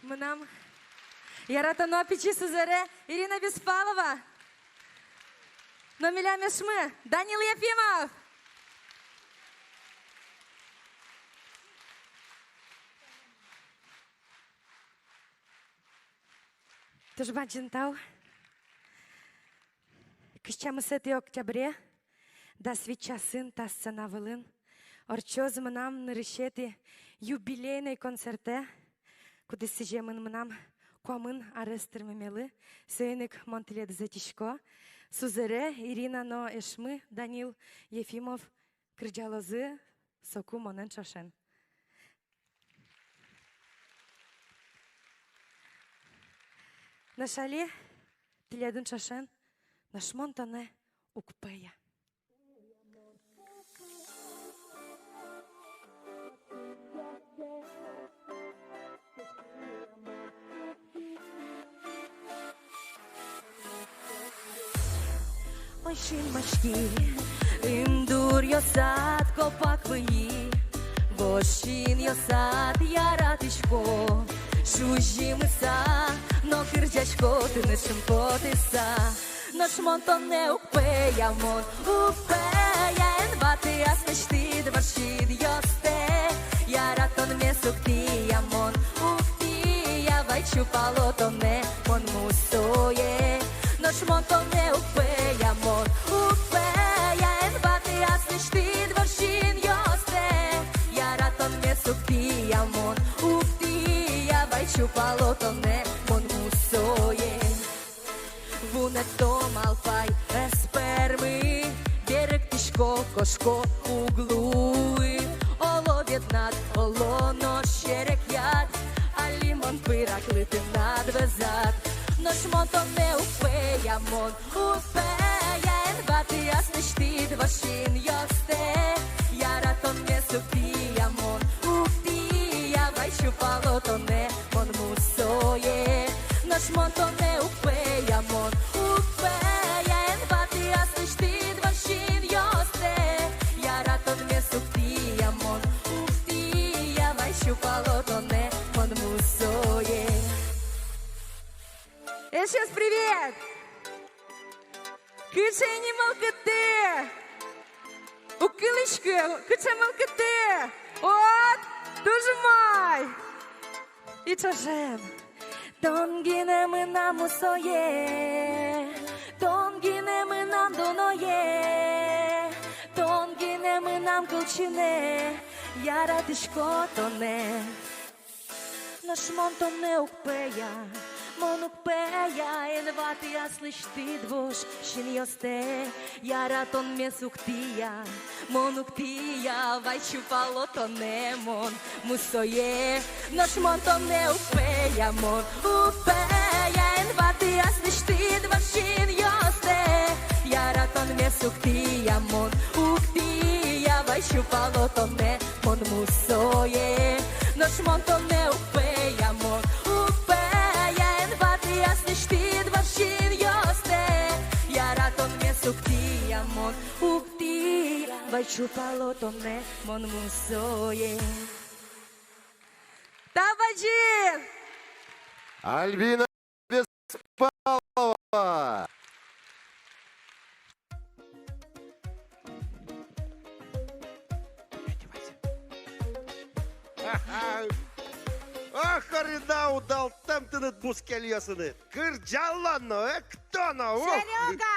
Мынам яратоно пичи сузэре Ирина Беспалова но милям эшмы Данил Ефимов. Туж бадӟым тау. Кызь тямысэтӥ октябре дас вить часын та сцена вылын ортчоз мынам нырысетӥ юбилейной концертэ, кудӥз сӥземын мынам куамын арес тырмымелы. Соин ик мон тӥледыз ӧтисько. Сузэре Ирина но эшмы Данил Ефимов кырӟалозы соку монэн ӵошен. Нош али тӥледын ӵошен «Нош мон тонэ уг пӧя». Ой, синмаськи, ымдуръёсад копак выйи, вож синъёсад яратӥсько, сузимыса но кырӟасько тыныд шумпотыса. Нош мон тонэ уг пӧя, мон уг пӧя, эн ватӥ аслэсьтыд вож синъёстэ. Яратонме суктӥя мон уг тӥя, вай чупало тонэ мон мусое. Нош мон тонэ уг пӧя, мон уг пӧя, эн ватӥ аслэсьтыд вож синъёстэ. Яратонме суктӥя мон уг тӥя, вай чупало тонэ мон мусое. Вунэтто малпай ӧз пӧрмы, берыктӥсько, кошко уг луы. Оло веднад, оло нош серекъяд, али мон пыраклы тынад вӧзад. Нош мон тонэ уг пӧя, мон уг пӧя, эн ватӥ аслэсьтыд вож синъёстэ. Яратонме суктӥя мон уг тӥя, вай чупало тонэ мон мусое. Нош мон тонэ уг пӧя, мон уг пӧя, эн ватӥ аслэсьтыд вож синъёстэ. Яратонме суктӥя мон уг тӥя, вай чупало тонэ мон мусое. Эшъёс, привет! Кыӵе ини мылкыдты! Уг кылӥськы, кыӵе мылкыдты! Вот, туж умой! И ӵошен. Тон гинэ мынам мусое, тон гинэ мынам дуное, тон гинэ мынам кылчинэ, яратӥсько тонэ. Нош мон тонэ уг пӧя, Мон уг пӧя, эн ватӥ аслэсьтыд вож синъёстэ, яратонмес уг тӥя, мон уг тӥя, вай чупало тонэ мон мусое. Нош мон тонэ уг пӧя, мон уг пӧя, эн ватӥ аслэсьтыд вож синъёстэ, яратонмес уг тӥя, мон уг тӥя, вай чупало тонэ мон мусое. Нош мон тонэ уг пӧя, мон уг пӧя, эн ватӥ аслэсьтыд вож синъёстэ, яратонмес уг тӥя, мон уг тӥя, вай чупало тонэ мон мусое. Тау бадӟым! Альбина Беспалова. Ах, Арина, удалтэм тыныд бускельёсыныд. Кырӟалоно, эктоно, ух! Серёга!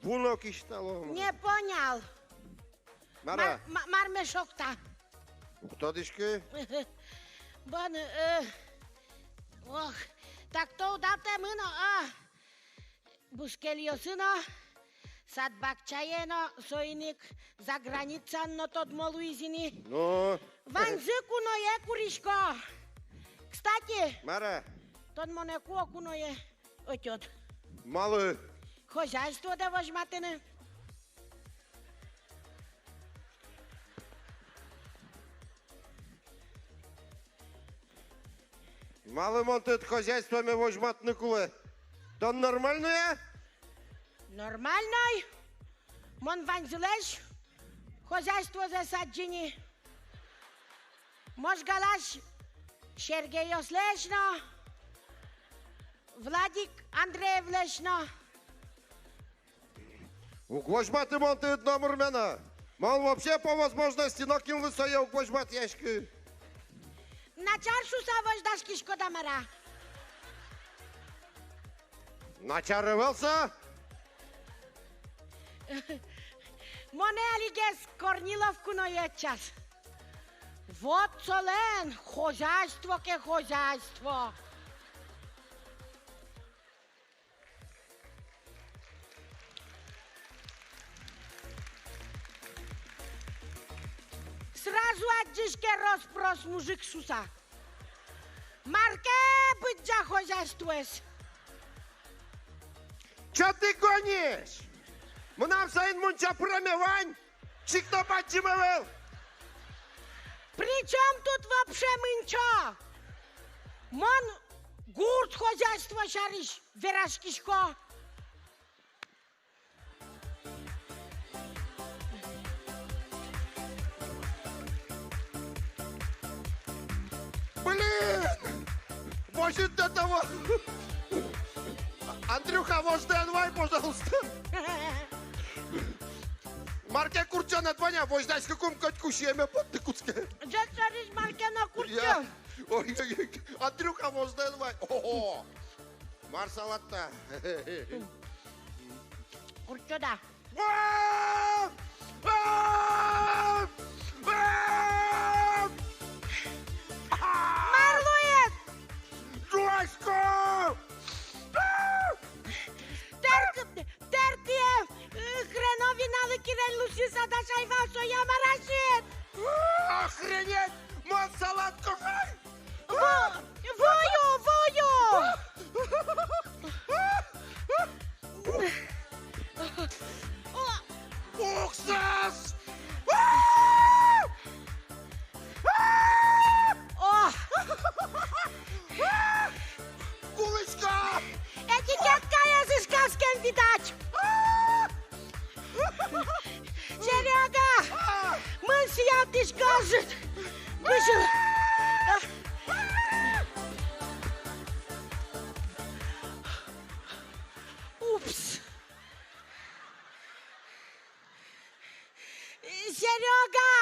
Буно кисьтало. Не понял. Мар-а? Мар-, ма-, мар ме шокта? Уг тодӥськы. Бон, э, ох, так-то удалтэмын но, а. Бускельёсы но, сад-бакчае но, соин ик за границаын но тодмо луиз ини. Ну? Ваньзы куное курисько. Кстати, мар-а? Тон монэ куо куное ӧтёд. Малы? Хозяйстводэ возьматыны. Малы мон тыныд хозяйствоме возьматыны кулэ? Тон нормальной-а? Нормальной. Мон ваньзылэсь хозяйствозэс адӟи ни. Можгалась Сергейёслэсь но, Владик Андреевлэсь но. Уг возьматы мон тыныд номырме но. Мон вообще по возможности нокинлы сое уг возьматъяськы. Начар шуса возьдаськиськод-а, мар-а? Начар ӧвӧл со. Монэ алигес Корнилов куное ӧтчаз. Вот солэн хозяйство ке хозяйство. Сразу адӟиське рос-прос мужик шуса. Мар ке быдӟа хозяйствоез. Чё ты гонишь? Мынам соин мунчо пыреме вань, чик но бадӟым ӧвӧл. При чём тут вообще мунчо? Мон гурт хозяйство сярысь вераськисько. Блин! Возьыт до того! Андрюха, вождэ эн вай, пожалуйста! Мар ке куртчонэд вань-а, возьдаськыкум, котьку сиеме потты кутске. Ӟеч сярысь мар ке но куртчо. Я. Ой, ой, ой. Андрюха, вождэ эн вай. Ого! Мар салат-то? Куртчод-а? Мар луиз? Ӝуасько! Тӧр-, тӧртӥе, э, хреновиналы кирень луысал, дасяй вал сое, мар-а сыӵе? Охренеть! Мон салат кушай! Во-, вою, вою! Уксус! О! Кулӥсько! Этикеткаез ышкаськем, видать! Серёга! Мын сиялтӥсько ӝыт! Бызьыл! Упс! Серёга!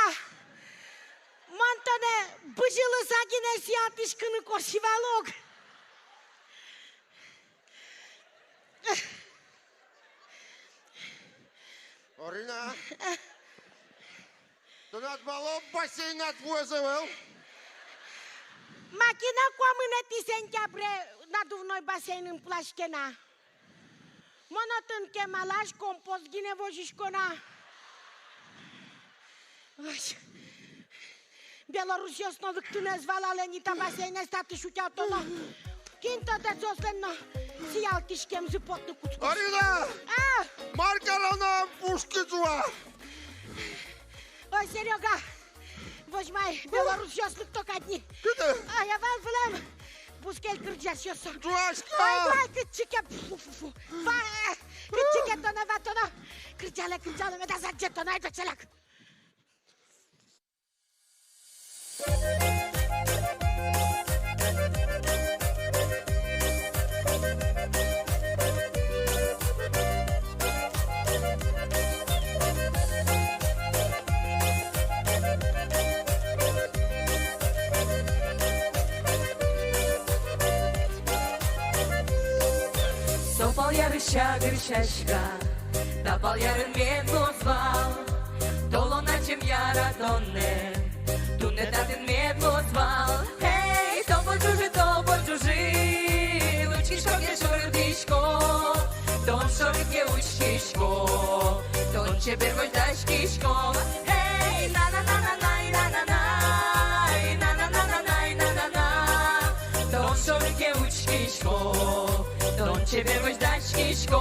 Мон тонэ бызьылыса гинэ сиялтӥськыны косӥ вал ук. Орина, тынад малы бассейнад вуэз ӧвӧл? Макина куамынэтӥ сентябре надувной бассейнын пылаське на. Мон отын кемалась, компост гинэ возисько на. Ой. Белорусъёс но лыктыны ӧз валалэ ни та бассейнэз, татысь утялтоно. Кин тодэ, соослэн но сиялтӥськемзы потыны кутскоз. Арина! А! Мар кароно, пушкы ӝуа! Ой, Серёга, возьмай, белорусъёс лыкто кадь ни. Кытын? Ай, а вал вылэм бускель кырӟасьёс. Ӝуасько! Ай, вай, кытчы ке, фу, фу, фу. Вай, кытчы ке тонэ ватоно. Кырӟалэ, кырӟалэ, медаз адӟе тонэ, айда, ӵаляк. Со пал ярысь чагыр сяська, та пал ярын мед луоз вал. Толон адӟем яратонэ, туннэ татын мед луоз вал. Эй, топо ӝужы, топо ӝужы, учкисько ке, шоры учкисько, тон шоры ке, учкисько, тон чебер возьдаськисько. Эй, на-на-на-на-най, на-на-най, на-на-на-на-най, на-на-на, тон шоры ке, учкисько, тон чебер возьдаськисько.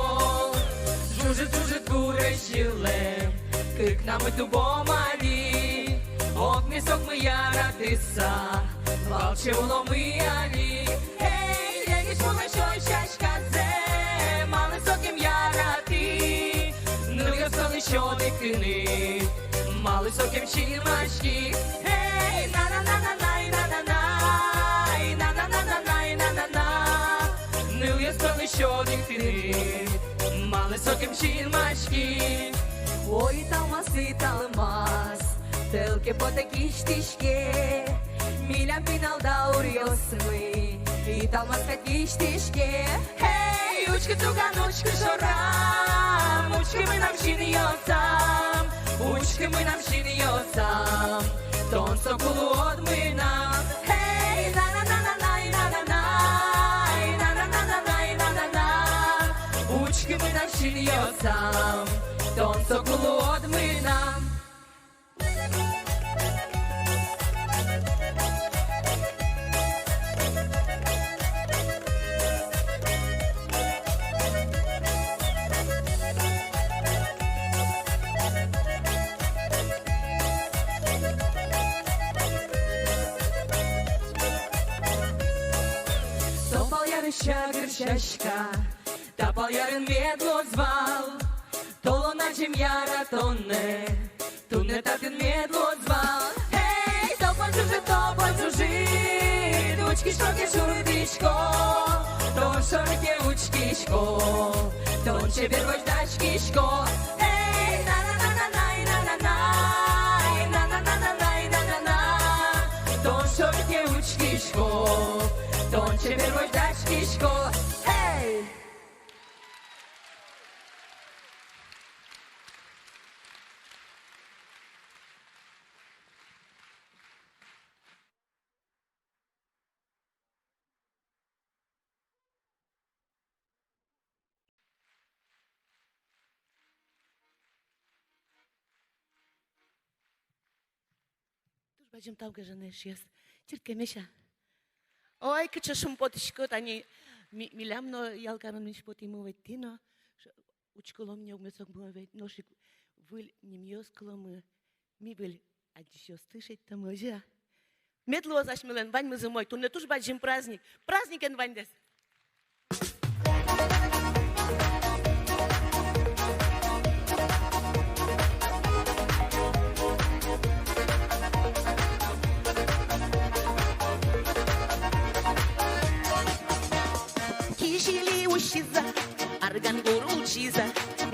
Ӝужыт, ӝужыт гурезь йылэ, кыкнамы тубом али, огмес огмы яратыса, валче уломы али. Эй, легись, мулэсь, ой, сяськазэ, малы сокем яратӥ, нылъёс пӧлысь одӥг тыныд, малы сокем синмаськи. Эй, на-на-на-на-най, на-на-най, на-на-на-на-най, на-на-на, нылъёс пӧлысь одӥг тыныд, малы сокем синмаськи. Ой, италмас, италмас, тӧл ке потэ, кисьтӥське, милям пинал дауръёсмы италмас кадь кисьтӥське. Эй, учкы туган, учкы шорам, учкы мынам синъёсам, учкы мынам синъёсам, тон соку луод мынам. Эй, на-на-на-на-най, на-на-най, на-на-на-на-най, на-на-на, учкы мынам синъёсам, тон соку луод мынам. Со пал ярысь чагыр сяська, та пал ярын мед луоз вал. Толон адӟем яратонэ, туннэ татын мед луоз вал. Эй, топо ӝужыт, топо ӝужыт, учкисько ке, шурдӥсько, тон шоры ке, учкисько, тон чебер возьдаськисько. Эй, на-на-на-на-най, на-на-най, на-на-на-на-най, на-на-на, тон шоры ке, учкисько, тон чебер возьдаськисько. Эй! Туж бадӟым тау, гажано эшъёс. Чырткемесь-а? Ой, кыӵе шумпотӥсько, тани ми-, милям но ял карон миське потӥмы ведь, тӥ но ш-, учкылом ни огмес огмы ведь, нош ик выль нимъёс кыломы, ми выль адӟисьёсты шедьтомы, озьы-а? Мед луоз асьмелэн ваньмыз умой, туннэ туж бадӟым праздник. Праздникен ваньдэс! Кизили усиз-а, арган гур улӟиз-а,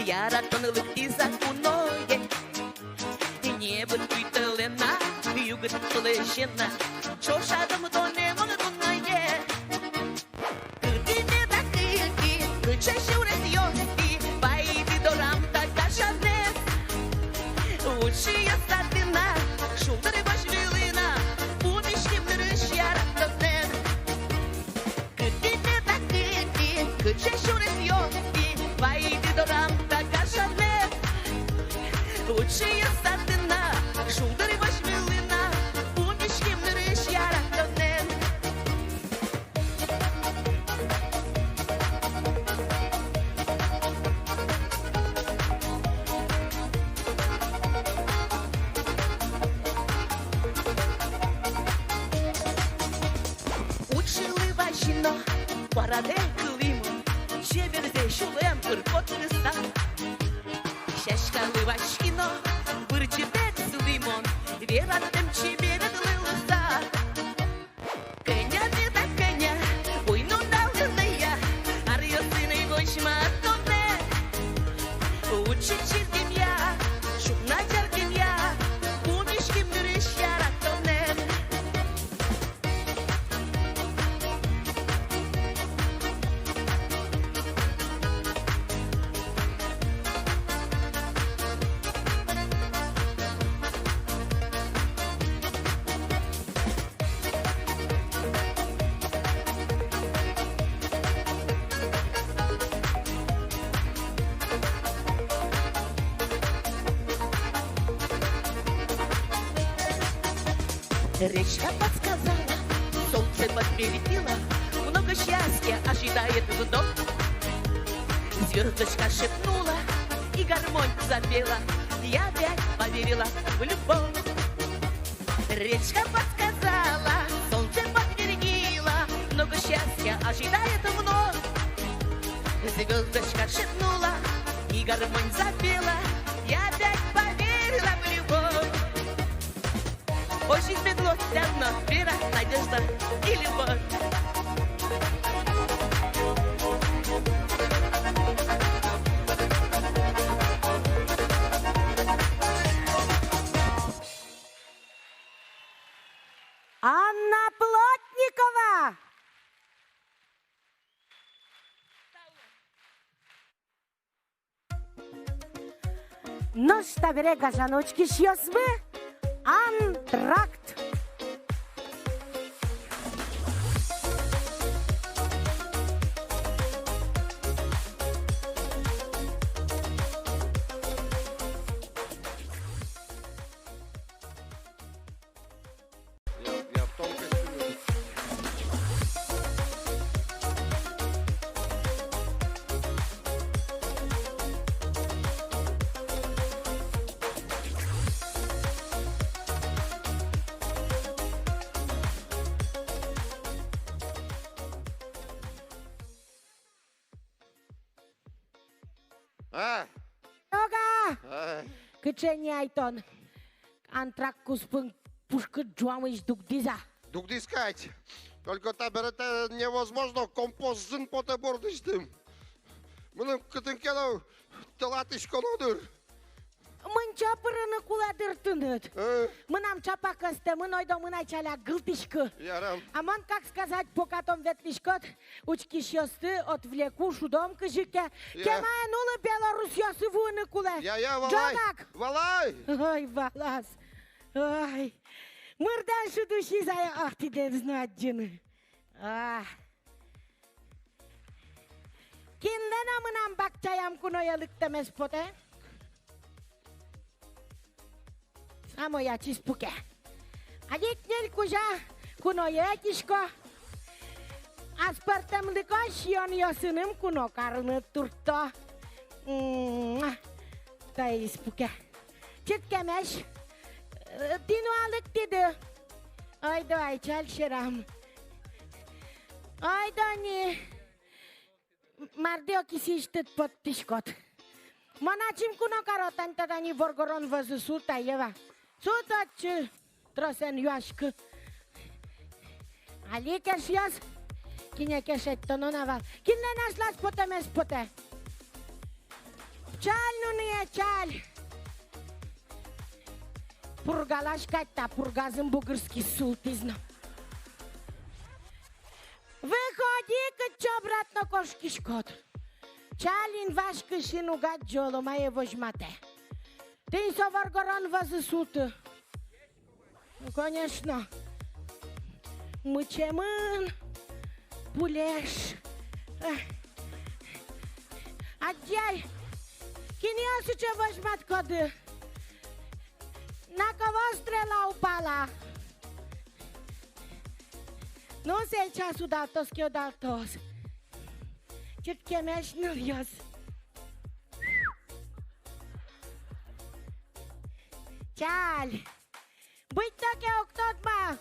яратон лыктӥз-а куное. Небыт уйтылэ на, югыт пылэ сиё на, ӵошатом тонэ мон куное. Кытӥ меда кыльы, кыӵе сюресъёстӥ вайиды дорам та гажанэз. Учкисько татын на, шулдыр вазь вылын на, пумиським нырысь яратонэн. Кытӥ меда Радэ кылӥ мон, чеберзэ сюлэм пыр потыса. Сяськалы васьки но, бырӟытэ сылӥ мон, вератэм чебередлы луыса. Кӧня меда, кӧня, уй-нунал гинэ я, аръёсын ӧй возьма тонэ. Учкы чирдемъя, ӵукна ӟардемъя, пумиськем нырысь яратонэн. Речка подсказала, солнце подтвердило, много счастья ожидает в дом. Звёздочка шепнула, и гармонь запела, я опять поверила в любовь. Речка подсказала, солнце подтвердило, много счастья ожидает вновь. Звёздочка шепнула, и гармонь запела, я опять поверила в любовь. Озьы мед луоз тӥляд но вера, надежда и любовь. Анна Плотникова. Нош табере, гажано учкисьёсмы, антракт. Я, я в тонкости. А? Ога! А. Кыӵе ни ай тон. Антракт куспын пушкыд ӝуамысь дугдӥз-а? Дугдӥз кадь. Только табере та невозможно, компост зын потэ бордысьтым. Мыным кытын ке но тӧлатӥськоно дыр. Мынчо пырыны кулэ дыр тыныд. Э. Мынам чапак ӧстэ, мын ойдо мынай ӵаляк гылтӥськы. Ярам. А мон, как сказать, пока тон ветлӥськод, учкисьёсты отвлеку, шудом кызьы ке. Я. Кема эн улы, белорусъёсы вуыны кулэ. Я, я, валай. Ӝогак. Валай. Ой, валаз. Ой. Мырдэм шуд усиз ай, ах, тӥледыз но адӟыны. А. Кинлэн-а мынам бакчаям куное лыктэмез потэ? Самой ачиз пуке. Али ик ньыль кузя куное ӧтисько. Аспӧртэмлыко сиёнъёсыным куно карыны туртто. М-м-а. Таиз пуке. Чырткемесь. Э, тӥ но-а лыктӥды? Ойдо ай, ӵаль сьӧрам. Ойдо ни. Марды ог кисыысьтыд поттӥськод. Мон ачим куно каро, тань та тани воргорон вӧзы султэ, Ева. Султэ отчы. Тросэн юаськы. Али ик, эшъёс, кинэ ке шедьтоно на вал. Кинлэн аслаз потэмез потэ? Ӵаль, нуные, ӵаль. Пургалась кадь та, пургазы ум бугырскиз, султӥз но. Выходи, кытчы обратно кошкиськод. Ӵаль, инваськы, син уг адӟы, оло мае возьматэ. Тӥни со воргорон вӧзы султы. Ну, конечно. Мычемын, пулеш. Эх. Адӟи ай, кинъёс сыӵе возьматскоды. На кого стрела упала? Ну, сейчас удалтоз ке, удалтоз. Чырткемесь, нылъёс. Ӵаль. Быдтоно ке, уг тодма.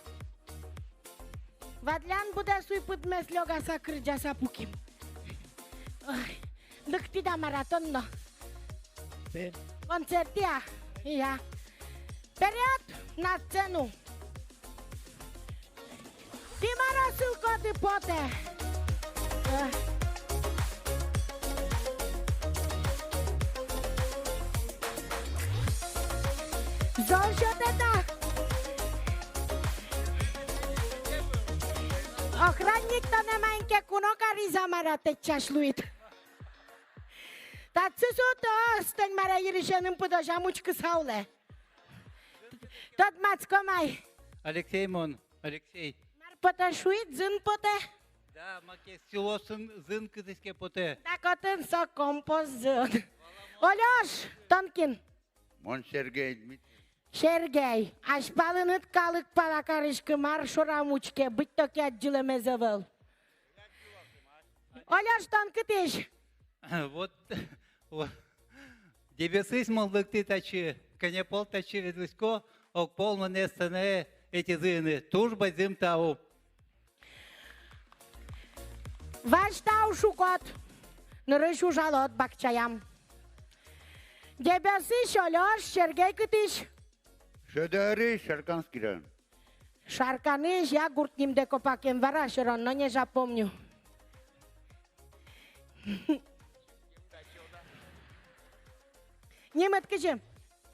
Тӥляд быдэс уйпыдмес лёгаса, кырӟаса пуким. Ой, лыктӥд-а маратон но? Концертъя, я. Вперёд на сцену! Тӥ мар-о сылӥськоды, потэ? Э. Зол сётэ та. Охранник, тонэ маин ке куно кариз-а, мар-а, тэтчась луид. Татчы со тос, тань мар-а, йырысеным пыдозям учкыса улэ. Тодматском ай. Алексей мон, Алексей. Мар потэ шуид, зын потэ? Да, маке силосын зын кытысь ке потэ. Так отын со композ зын. Олёш, тон кин? Мон Сергей Дмитриевич. Сергей, азьпалыныд калык пала кариськы, мар шорам учке, быдтоке адӟылэмез ӧвӧл. Олёш, тон кытысь? Вот, вот. Дэбесысь мон лыктӥ татчы, кӧня пол татчы ветлӥсько, огпол монэ сценае ӧтизы ини. Туж бадӟым тау. Вазь тау шукод, нырысь ужалод бакчаям. Дэбесысь Олёш, Сергей кытысь? Шӧдӧрысь, Шарканский район. Шарканысь, я, гурт нимдэ копак ӧм вара, всё равно не запомню. Нимыд кызьы?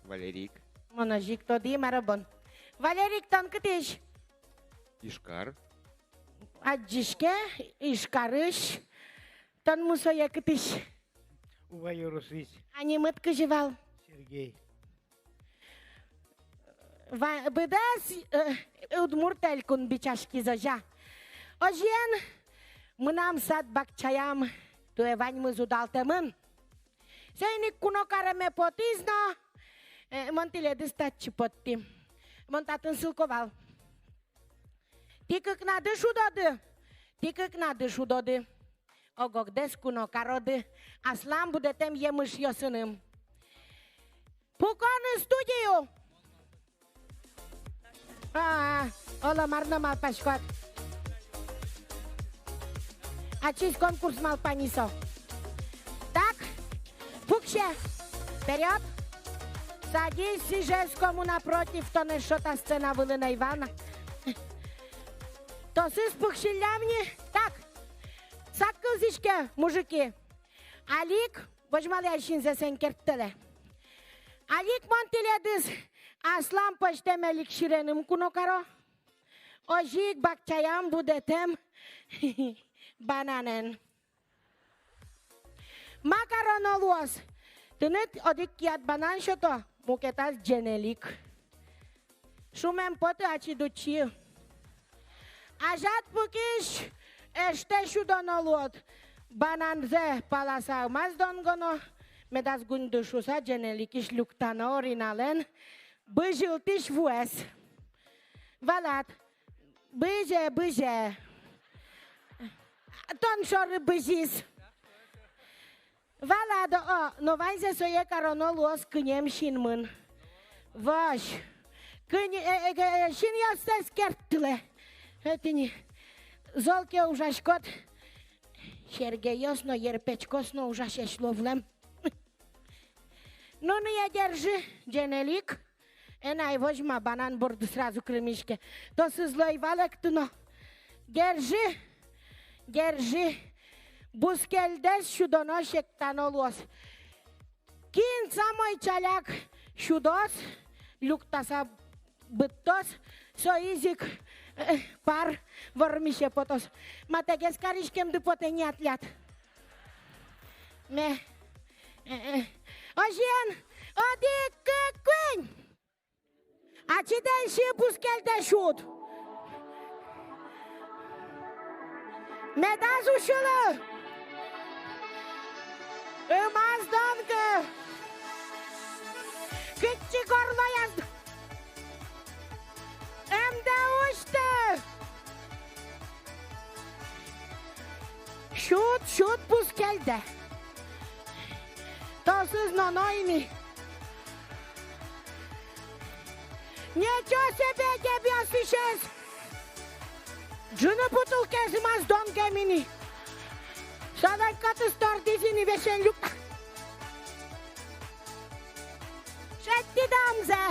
Валерик. Мон озьы ик тодӥ, мар-о бон. Валерик, тон кытысь? Ижкар. Адӟиське, Ижкарысь. Тон, мусое, кытысь? Ува ёросысь. А нимыд кызьы вал? Сергей. Ва-, быдэс, э, Удмурт Элькун бичаськиз, озьы-а? Озьыен, мынам сад-бакчаям туэ ваньмыз удалтэмын. Соин ик куно кареме потӥз но, э, мон тӥледыз татчы поттӥ. Мон татын сылӥсько вал. Тӥ кыкнады шудоды, тӥ кыкнады шудоды. Ог-огдэс куно кароды аслам будэтэм емышъёсыным. Пукон ини студию! А, оло мар но малпаськод. Ачиз конкурс малпаньы со. Так, пуксе. Вперёд. Садись, Ижевскому напротив, тонэ эшшо та сцена вылын ӧй вал на. Тосыз пуксиллям ни. Так, сак кылзӥське, мужики. Али ик возьмалэ ай синзэс, эн керттэлэ. Али ик мон тӥледыз аслам пӧзьтэм эликсиреным куно каро. Озьы ик бакчаям будэтэм бананэн. Ма кароно луоз? Тыныд одӥг кияд банан сёто, мукетаз ӟенелик. Шумем потэ, ачид учкы. Азяд пыкись эштэ сюдоно луод. Бананзэ паласа ымаз донгоно, медаз гуньды шуса, ӟенеликысь люктано Ориналэн бызьылтӥсь вуэз. Валад. Бызе, бызе. Тон шоры бызиз. Валад-а? О, но ваньзэ сое кароно луоз кынем синмын. Вазь. Кыне-, э, э, э, синъёссэс керттылэ. Э, тӥни. Зол ке ужаськод. Сергейёс но, Ерпечкос но ужасесь луо вылэм. Ну, ну, я, держи, ӟенелик. Эн ай возьма, банан борды сразу кырмиське. Тосыз луэ ӧй валэкты но. Держи, держи. Бускельдэс сюдоно, сектано луоз. Кин самой чаляк сюдоз, люктаса быдтоз, соиз ик, э, пар вормисе потоз. Матэгес кариськемды потэ ни, а тӥляд? Ме. Э, э. Озьыен, одӥг, кык, куинь. Ачид эн сиы, бускельдэ сюд. Медаз усьылы. Ымаз донгы. Кытчы горлояз. Эмдэ усьты. Сюд, сюд бускельдэ. Тосыз но ной ни. Ничего себе, Дэбесысез! Ӝыны бутылкаез мар донгем ини. Солэн котыз тордӥз ини, весен люкта. Шедьтӥды омзэ.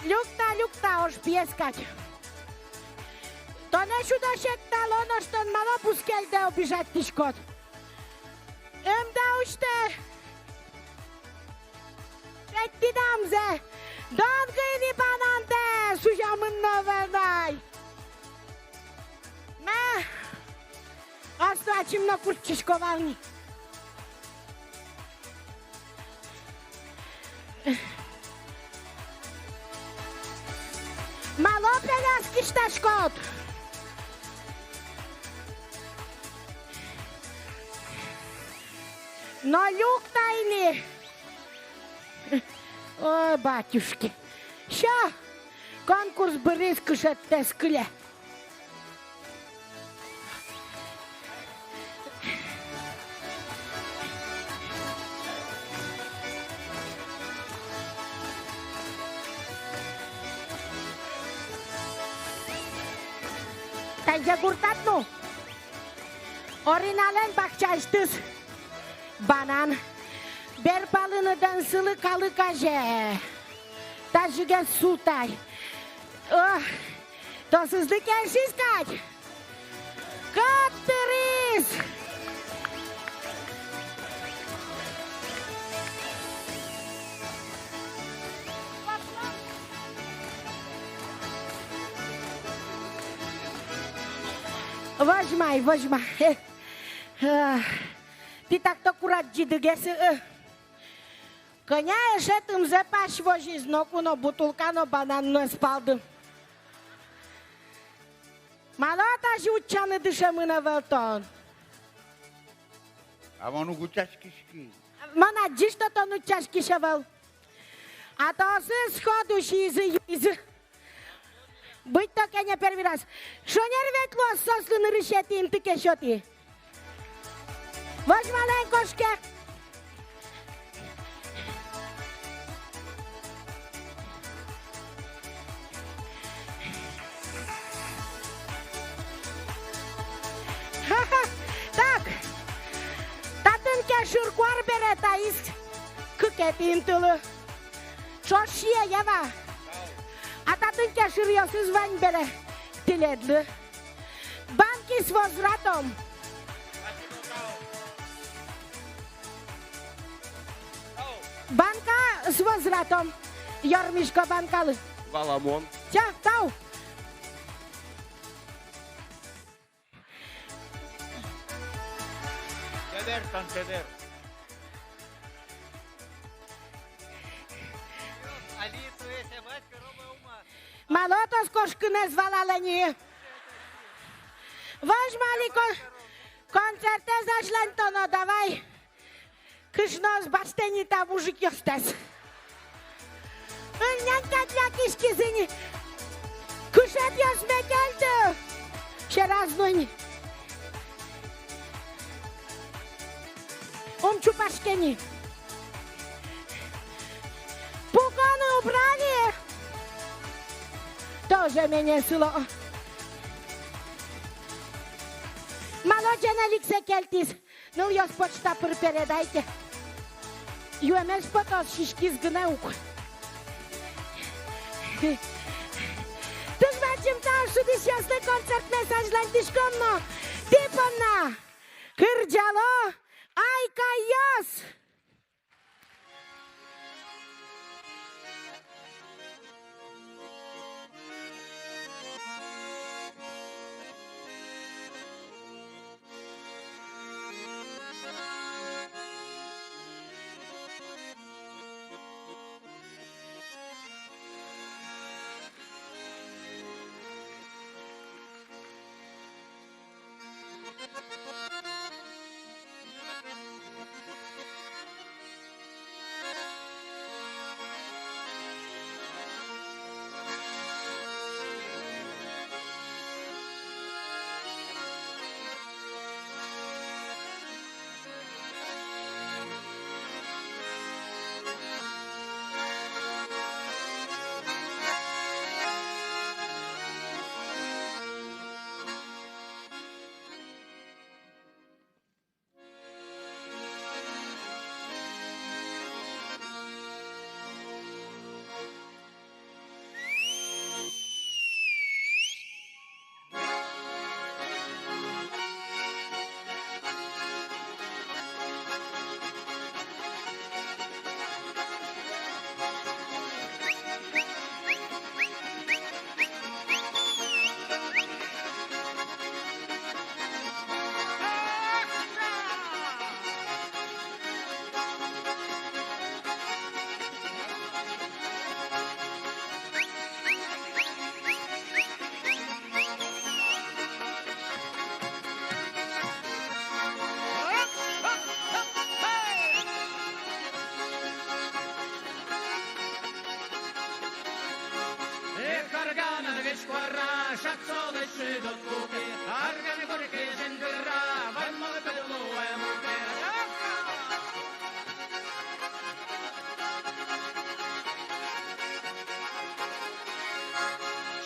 Люкта, люкта, ож пиез кадь. Тонэ сюдо шедьтало, нош тон малы бускельдэ обижатьтӥськод? Ымда усьтэ. Шедьтӥды омзэ. Донгы ини банандэ, сузямын но ӧвӧл на ай. Ма. Астэ ачим но куртчисько вал ни. Малы пеляз кисьтаськод? Но люкта ини. О, батюшки. Всё, конкурс быриз, кышеттэс кыле. Тайзэ гуртад но. Ориналэн бакчаысьтыз банан. Берпалыны дэнсылы калык азе. Тазьыгес султай. Ох, тосызлы кельшиз кадь. Кат тыриз. Возьмай, возьмай. Эх, эх. Тӥ так-то курадӟидыгес, эх. Кӧня эше тымзэ пась возиз, ноку но бутылка но банан но ӧз палды. Малы тазьы утчаны дышемын ӧвӧл тон? А мон уг утчаськиськы. Мон адӟи, что тон утчаськись ӧвӧл. А то соос сходу сиизы, юизы. Быть-то кӧня первый раз. Шонер ведь луоз соослы, нырысетӥ инты ке сётӥ. Возьмалэ эн, кошке. Ха-ха. Так. Татын ке шыр куар бере, таиз кыкетӥ интылы. Ӵош сие, Ева. А татын ке шыръёсыз вань бере, тӥледлы. Банки с возвратом. Банка с возвратом. Ёрмисько банкалы. Валамон. Всё, тау. Чебер тон, чебер. Али туэ сябать кыро ба ума. Малы отоз кошкынэз валалэ ни. Возьмалэ али кон-, концертэз азьланьтоно, давай. Кышноос басьтэ ни та мужикъёстэс. Ыльнянь кадь лякиськизы ни. Кышетъёс ме кельты. Сьӧраз нунь. Ум чупаське ни. Пуконы убрали. Тоже мене сыло. Малы ӟеч али кызьы кельтӥз. Нылъёс, почта пыр передайте. Юэмез потоз, сиськиз гинэ ук. Туж бадӟым тау шудӥсьёслы, концертмес азьланьтӥськом но тӥ понна кырӟало «Айкайёс».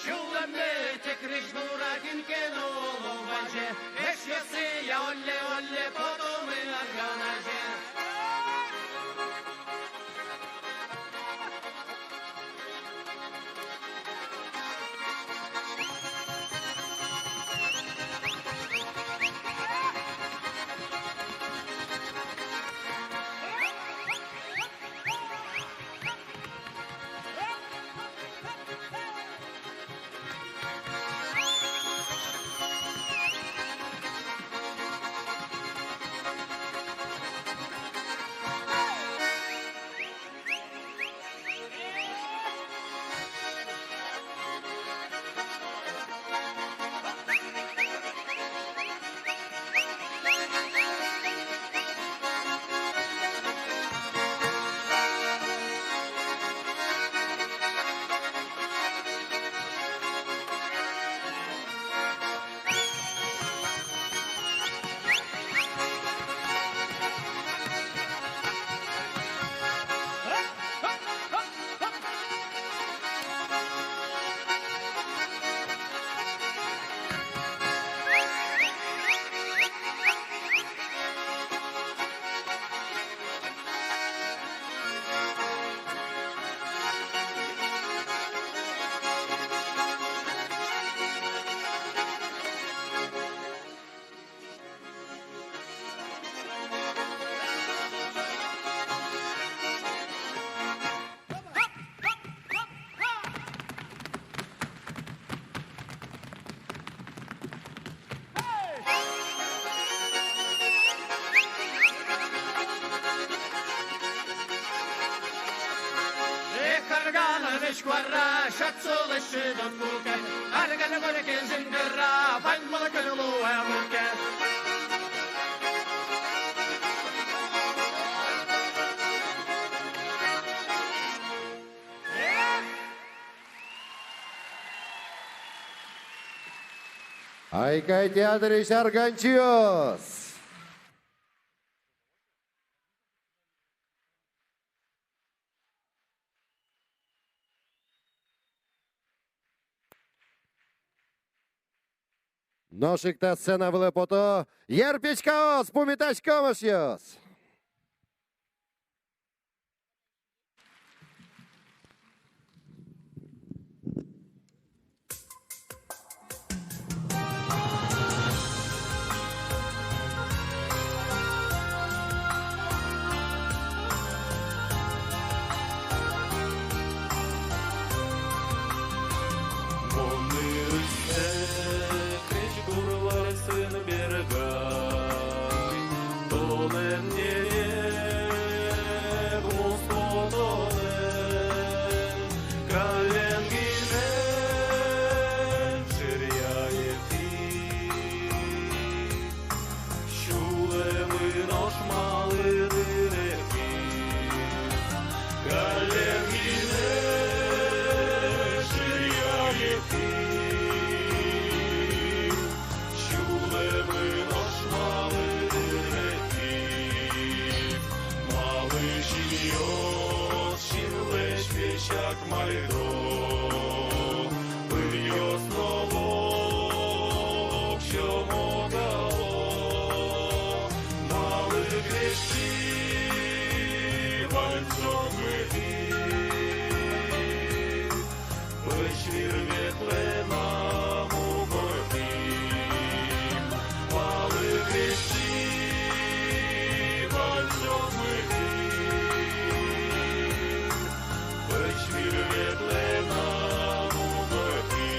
Сюлэмме тӥ крезьгура, кин ке но оло вазе, эшъёсы я, олле, олле, потомы арган азе. Эх, арганэз куара, шат сылэ шыдон куке, арган горке зынгыра, ваньмылкыд луэ муке. «Айкай» театрысь арганчиос. Нош ик та сцена вылэ пото «Йыр писькаос», пумитаськом, эшъёс. Мон нырысьсэ крезьгур вальсын бергай, тонэн ньыль ик муспотонэ, каллен гинэ шыръяетӥ. Сюлэмын ошмалы дырэтӥ, каллен гинэ шыръяетӥ. Сюлэмын ошмалы дырэтӥ, малы синъёс синлэсь песяк майто, пыръёс но воксё могало, малы крезьгур вальс огмытӥ. Пӧсь вир ветлэ на мукетын, малы крезьгур вальс огмытӥ. Пӧсь вир ветлэ на мукетын.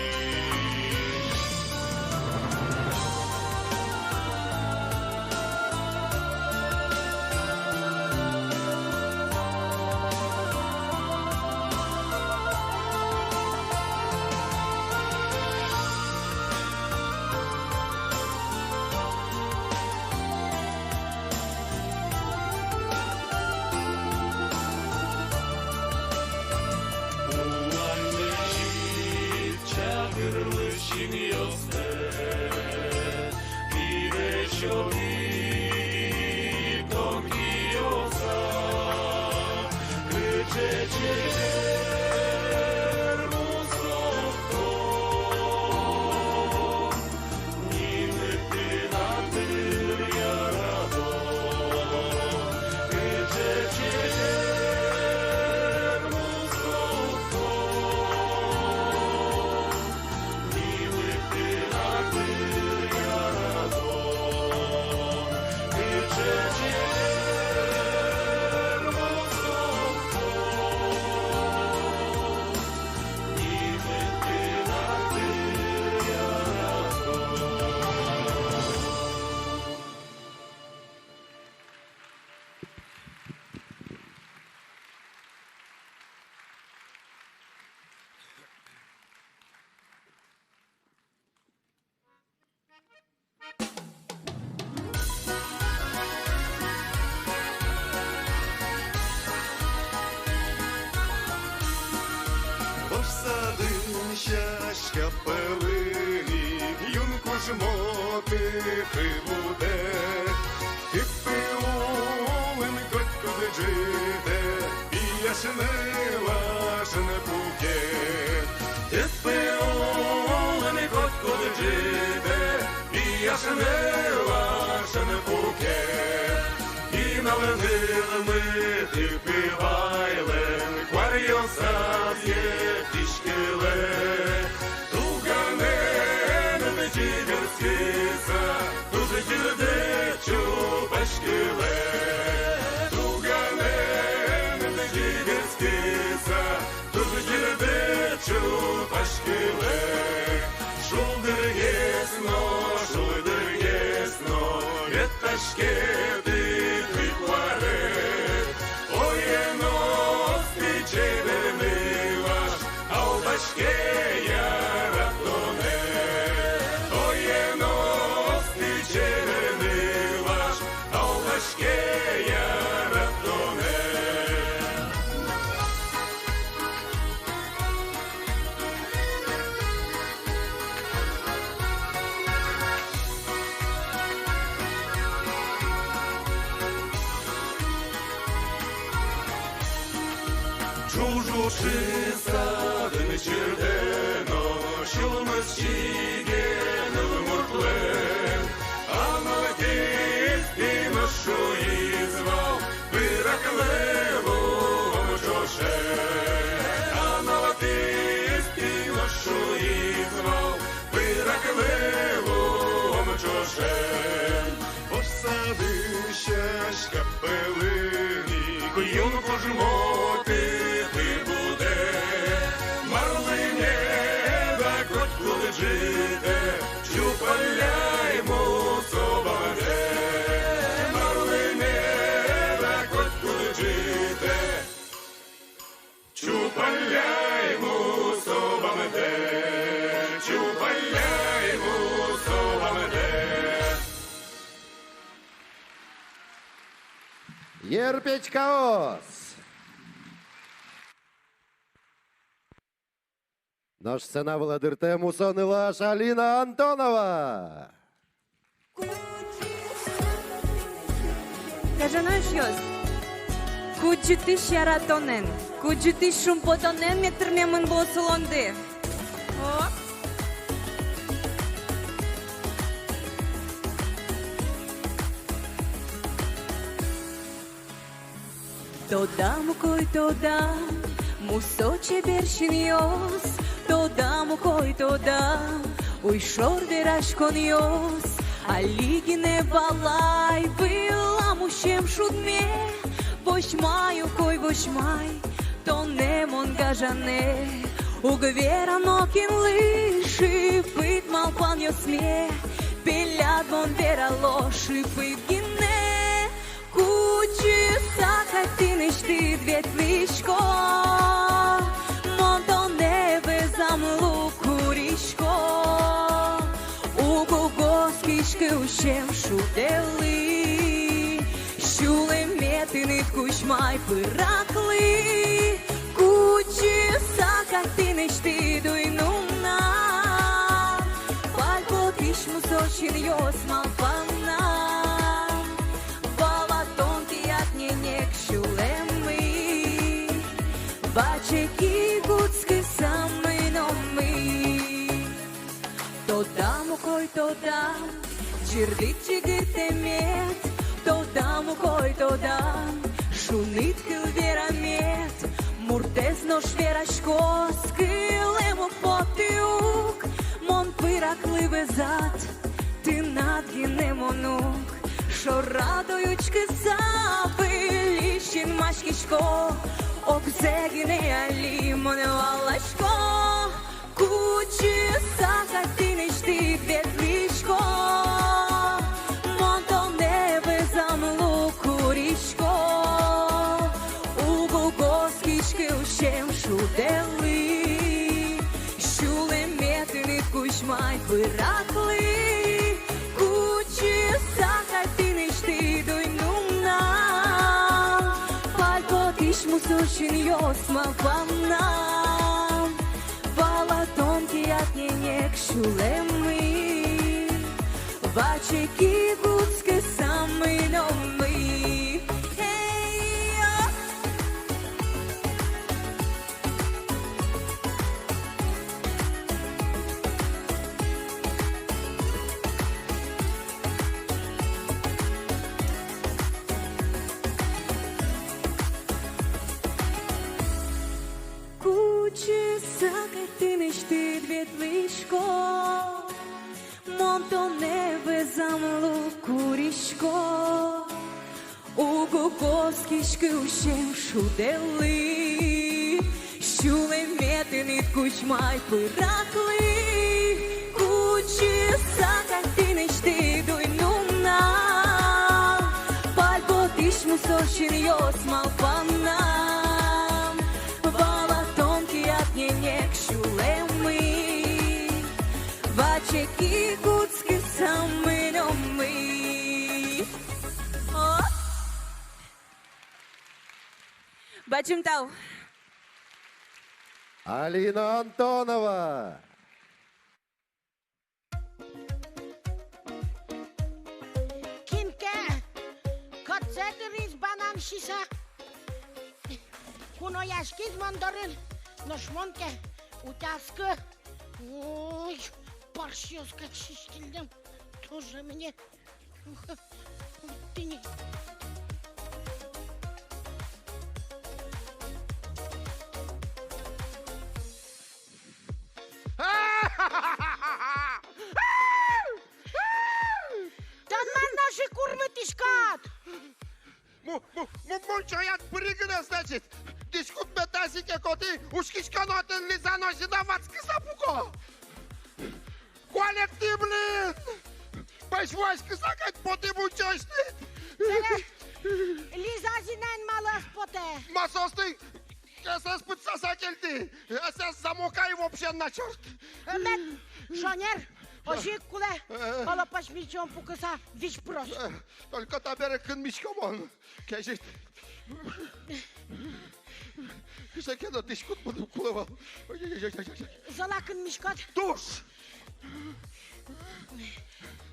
Тыпы будэ, тыпы улын котькуд ӝытэ, пияш нылашын пуке. Тыпы улын котькуд ӝытэ, пияш нылашын пуке. Пинал нылмы тыпы вайлэн куаръёсаз ертӥськылэ. Туганыным ӟыгырскыса, туж ӟырдыт чупаськылэ. Туганыным ӟыгырскыса, туж ӟырдыт чупаськылэ. Шулдыргес но, шулдыргес но ветлӥське тыпы куаре. Ой, эн осты, чебер нылаш, алдӥське яратонэ. Ой, эн осты, чебер нылаш, алдӥське яратонэ. Ӝужыса дын чырдэ но, сюлмыз чиге нылмуртлэн. Анал тӥ пинош шуиз вал, пыраклы луом ӵошен. Анал тӥ пинош шуиз вал, пыраклы луом ӵошен. Вож садысь сяська пӧлын ик юн кужмо тыпы будэ. Марлы меда котькуд ӝытэ, чупалляй мусо бамдэ. Марлы меда котькуд ӝытэ, чупалляй мусо бамдэ, чупалляй мусо бамдэ. Йыр печкаос. Нош сцена вылэ дыртэ мусо нылаш Алина Антонова. Гажано эшъёс, кудӟытӥсь яратонэн, кудӟытӥсь шумпотонэн мед тырмемын луоз улонды. О! Тодам ук ой, тодам, мусо чебер синъёс, тодам ук ой, тодам, уйшор вераськонъёс. Али гинэ валай вылам усем шудме, возьмай ук ой, возьмай тонэ мон, гажанэ. Уг вера нокинлы шыпыт малпанъёсме, пеляд мон верало шыпыт гинэ. Кудӟыса кадь тынэсьтыд ветлӥсько, мон тонэ вӧзамлы курисько. Уг, уг оскиськы усем шудэлы, сюлэме тыныд кузьмай пыраклы. Кудӟыса кадь тынэсьтыд уй нуналэ, пальпотӥсь мусо синъёс малпанам. Валатон кияд ненег сюлэммы, ваче ки кутскысамы номы. Тодам ук ой, тодам, чырдыт чигыртэмед, тодам ук ой, тодам, шуныт кыл верамед. Муртэз нош вераськоз, кылэм уг поты ук, мон пыраклы вӧзад, тынад гинэ мон ук. Шорад ой учкыса, выль синмаськисько, огзэ гинэ али мон валасько. Кудӟыса кадь тынэсьтыд ветлӥсько, мон тонэ вӧзамлы курисько. Уг, уг оскиськы усем шудэлы, сюлэме тыныд кузьмай пыраклы. Кудӟыса кадь тынэсьтыд уй нуналэ, пальпотӥсь мусо синъёс малпанам. Валатон кияд ненег сюлэммы, Ваче ик кутскыса мыномы. Эй, о! Кутчыса кадь тынэсьтыд ветлӥсько, мон тонэ вӧзам луыса курисько. Уг оскиськы усем шудэлы, сюлэме тыныд кузьмай пыраклы. Кутчыса кадь тынэсьтыд уй-нунал, пальпотӥсь мусо синъёс малпанам. Валатон кияд ненег сюлэмы, ваче ик кутскыса мыномы. О! Бадӟым тау. Алина Антонова. Кин ке кӧтсэ тыриз банан сиса. Кунояськиз мон дорын, нош мон ке утясько. Ой, парсьёс кадь сиськиллям. Тоже мне. Тӥни. Тон мар нош ик курмытӥськод? Му-, му-, му-, мунчояд пыри гинэ, значит. Дӥськутме тазьы ке котӥ, учкисько но, отын Лиза но Зина ватскыса пуко. Куалектӥ, блин! Пӧсь вуаськыса кадь потӥ мунчоысьтыд. Сэре Лиза, Зинаен малы ӧз потэ? Ма соосты кесэз пытсаса кельтӥ. Ӧсэз замока и вообще на чёрт. Э, мед шонер, озьы ик кулэ. Э. Оло пӧсь мунчоын пукыса визь пыроз. Э, только табере кынмисько мон. Кезьыт. Кыӵе ке но дӥськут мыным кулэ вал. Ой-ой-ой. Зол-а кынмиськод? Туж!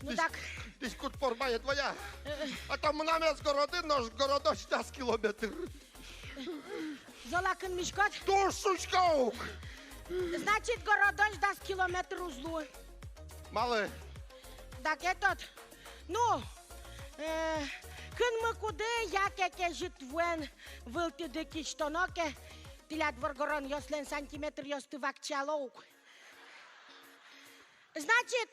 Ну так. Дӥськут пормаед вай-а? Э. А то мынам ӧз городын, нош городозь дас километр. Зол-а кынмиськод? Туж, шуисько ук. Значит, городозь дас километр уз луы. Малы? Так этот, ну, э, кынмыкуды яке кезьыт вуэн вылтӥды кисьтоно ке, тӥляд воргоронъёслэн сантиметръёсты вакчияло ук. Значит,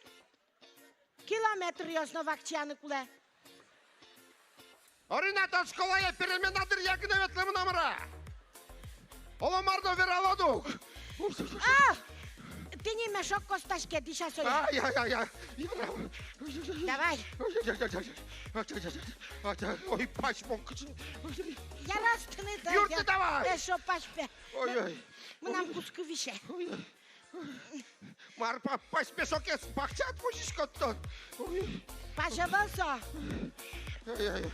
километръёс но вакчияны кулэ. Орина, тон школае перемена дыръя гинэ ветлэ мынам, ара? Оло мар но вералод ук. А! Тӥни мешок костаське, дӥся сое. Ай-яй-яй-яй. Давай. Ой, пась мон кыӵе. Яраз тыныд. Юрты, давай. Эшшо пась пе. Ой-ой. Мынам кутскы висе. Ой-ой. Мар, па-, пась мешокез бакчаед возиськод тон? Ой. Пась ӧвӧл со. Ай-яй-яй.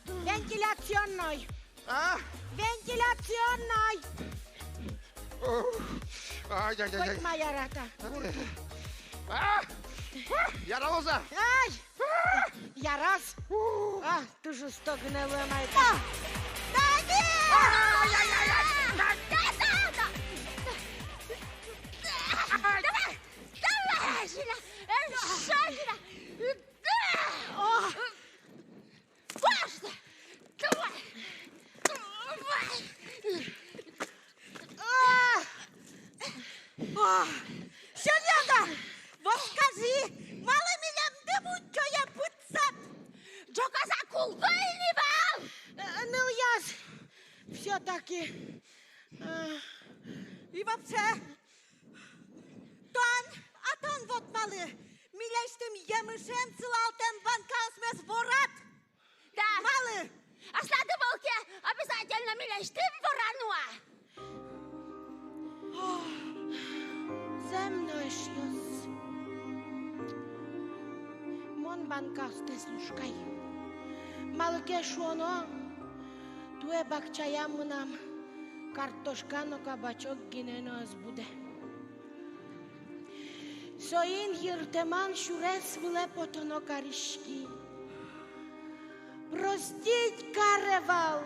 Вентиляционной. А? Вентиляционной. О, ай-яй-яй-яй. Котьма ярата. А! А! Яралоз-а? Ай! Яраз. А, туж усто гинэ луэ май. Да! Да, да! Давай! Давай, Зина! Эшшо, Зина! Да! О! Пожалуйста! Давай! Давай! А! О! Селена! Вот скажи, малы милемды мунчое пытсад? Ӝоказак улды ини вал! Э, нылъёс, всё-таки. Э, и вообще, тон, а тон вот малы милесьтым емышен сылалтэм банкаосмес ворад? Да. Малы? Аслад ӧвӧл ке, обязательно милесьтым ворано-а? О, зэм но, эшъёс. Мон банкаостэс лушкай. Малы ке шуоно, туэ бакчаям мынам картошка но кабачок гинэ но ӧз будэ. Соин йыртэман сюрес вылэ потоно кариськи. Простить каре вал,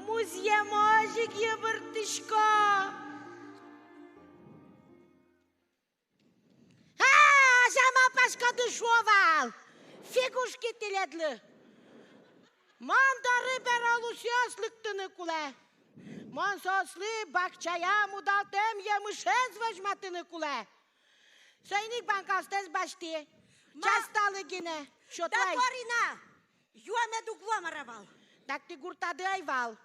музъем озьы ик йыбырттӥсько. А, азьло малпаськоды, шуо вал, фигушки тӥледлы. Мон доры беролусъёс лыктыны кулэ. Мон соослы бакчаям удалтэм емышез возьматыны кулэ. Соин ик банкаостэс басьтӥ. Ма? Часталы гинэ. Сётэ ай. Да, Корина! Юамед уг луы, мар-а вал? Дак тӥ гуртады ӧй вал.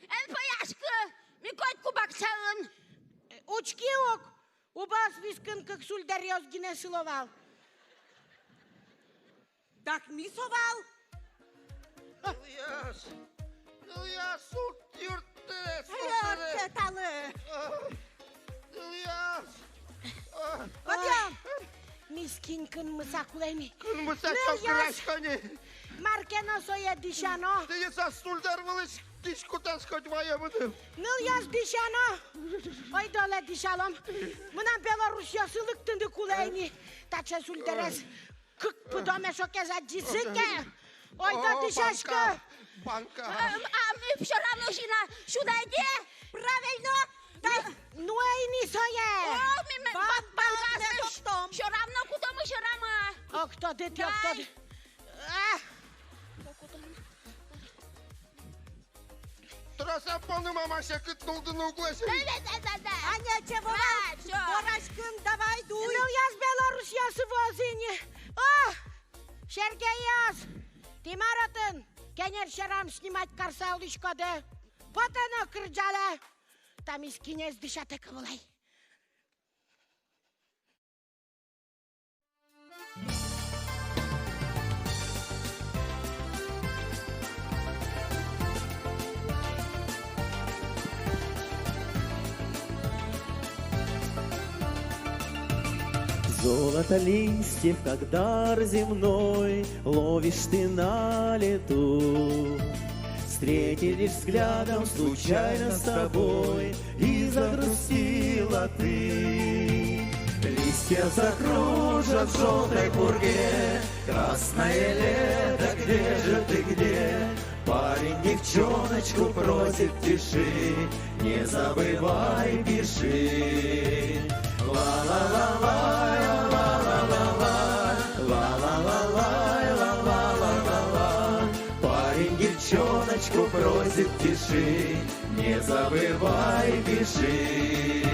Эн пӧяськы, ми котьку бакчаын. Учки ук, убоос вискын кык сульдэръёс гинэ сыло вал. Дак ми со вал. Ильяс, Ильяс, уг юртты, уг юртты. Ильяс! Подъём! Мискинь кынмыса кулэ ини. Кынмыса. Нылъёс, чокырасько ини. Мар ке но сое дӥсяно. Тӥни со сульдэр вылысь дӥськутаз коть ваемын. Нылъёс, дӥсяно. Ойдолэ дӥсялом. Мынам белорусъёсы лыктыны кулэ ини. Таӵе сульдэрез. Кык пыдо мешокез адӟизы ке. Ойдо, о, дӥсяськы. Банка, банка. А, а, ми всё равно сина сюдайде. Правильно. Да. Ну, эй, ни сое. О, ми, ми, ба-, банка, ми всё равно кутом, всё равно. Октоды тӥ, октоды. А. Трос-а поным, мама, секыт нуллыны уг лэзьы. Да, да, да, да, да. Аня, чего? Да, всё. Дораськом, давай, дуй. Нылъёс, белорусъёс вуозы ини. О, Сергейёс, тӥ мар отын кенер сьӧрам снимать карыса улӥськоды? Потэ но кырӟалэ. Та мискинез дӥсятэк ӧвӧл ай. Золото листьев, как дар земной, ловишь ты на лету. Встретились взглядом случайно с тобой, и загрустила ты. Листья закружат в жёлтой пурге, красное лето, где же ты, где? Парень девчоночку просит: пиши, не забывай, пиши. Ла-ла-ла-ла, ла-ла-ла-ла, ла-ла-ла-ла, ла-ла-ла-ла. Парень девчоночку просит: пиши, не забывай, пиши.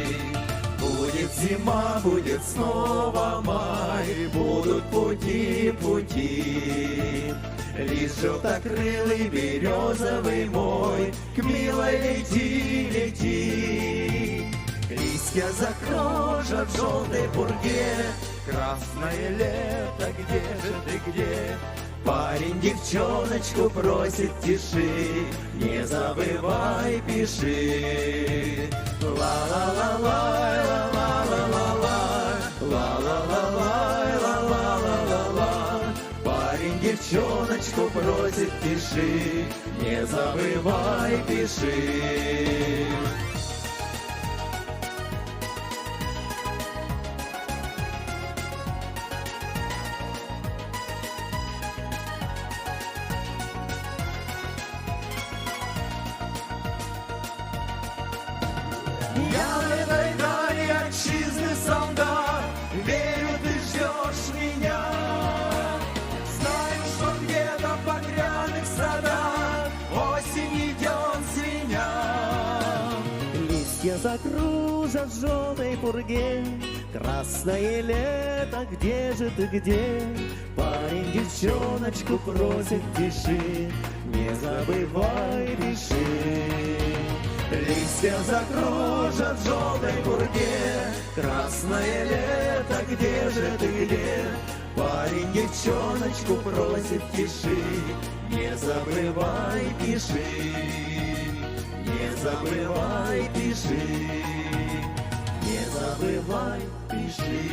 Будет зима, будет снова май, будут пути, пути. Лист жёлтокрылый берёзовый мой, к милой лети, лети. Листья закружат в жёлтой пурге, красное лето, где же ты, где? Парень девчоночку просит: пиши, не забывай, пиши. Ла-ла-ла-ла, ла-ла-ла-ла, ла-ла-ла-ла, ла-ла-ла-ла-ла. Парень девчоночку просит: пиши, не забывай, пиши. Я в этой дали отчизны солдат, верю, ты ждёшь меня. Знаю, что где-то в багряных садах осень идёт звеня. Листья закружат в жёлтой пурге, красное лето, где же ты, где? Парень девчоночку просит: пиши, не забывай, пиши. Листья закружат в жёлтой пурге, красное лето, где же ты, где? Парень девчоночку просит: пиши, не забывай, пиши. Не забывай, пиши. Не забывай, пиши.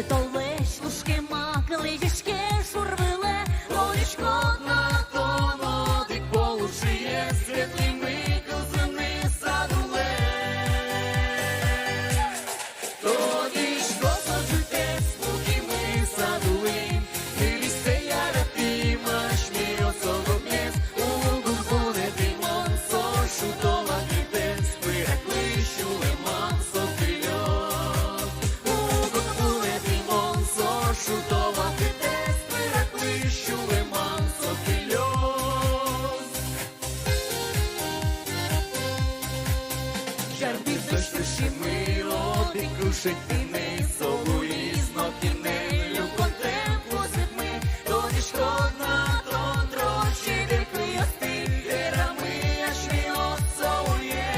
Толэзь лушкемак лыдӟиське шур вылэ. Тодӥськод на, тон одӥг пол ужъёс ветлӥмы кылзыны сад улэ. Тодӥськод, со ӝытэз пукимы сад улын, нырысьсэ яратӥм асьмеос огогмес. Уг ик вунэтӥ мон со шудо вакытэз, пыраклы сюлэмам со кылёз. Уг ик вунэтӥ мон со шудо вакытэз, пыраклы сюлэмам со кылёз. Жар быдтозь тыршимы одӥг кыл шедьтыны, со луиз нокинэн люконтэм кусыпмы. Тодӥськод на, тон трос чебер кылъёсты верамы асьмеос со уе.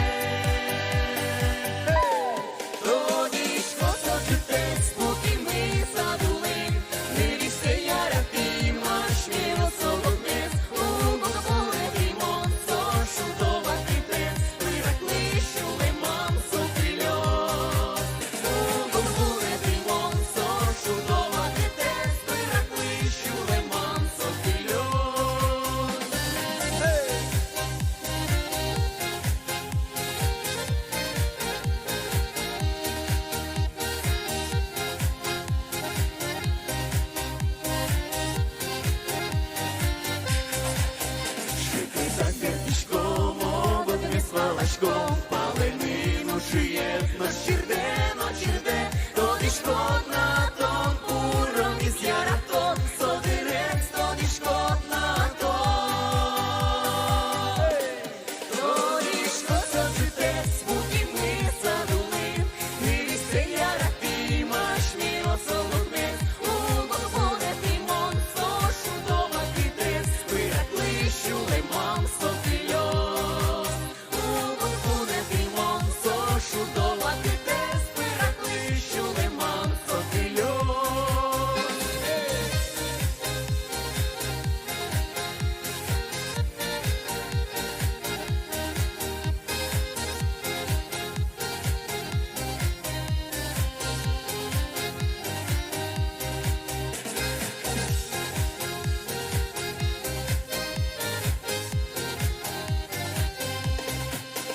Тодӥськод, со ӝытэз пукимы сад улын, нырысьсэ яратӥм асьмеос огогмес. Уг ик вунэтӥ мон со шудо вакытэз, пыраклы сюлэмам со кылёз. Уг ик вунэтӥ мон со шудо вакытэз, пыраклы сюлэмам со кылёз. Шыпытак бертӥськом, огогмес валаськом, палэнын ушъет но чирдэ, но чирдэ. Тодӥськод на, тон куронэз яратод, со дырез тодӥськод на тон. Тодӥськод, со ӝытэз пукимы сад улын, нырысьсэ яратӥм асьмеос огогмес. Уг ик вунэтӥ мон со шудо вакытэз, пыраклы сюлэмам со кылёз. Уг ик вунэтӥ мон со шудо вакытэз, пыраклы сюлэмам со кылёз.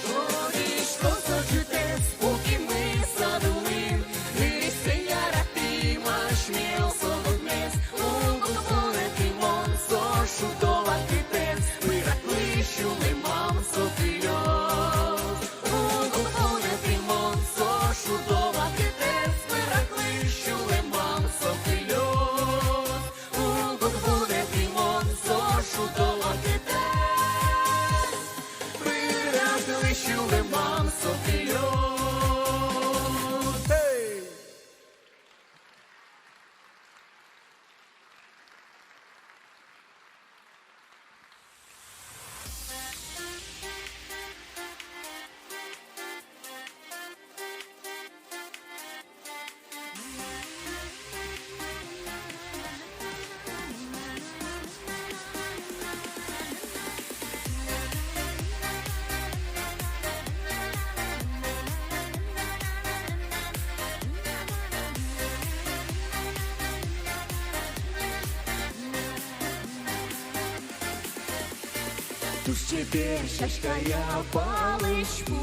Тодӥськод, со ӝытэз пукимы сад улын, нырысьсэ яратӥм асьмеос огогмес. Уг ик вунэтӥ мон со шудо вакытэз, пыраклы сюлэмам со кылёз. Уг ик вунэтӥ мон со шудо вакытэз, пыраклы сюлэмам со кылёз. Уг ик вунэтӥ мон со шудо вакытэз, пыраклы сюлэмам со кылёз. Туж чебер сяськая палэзьпу,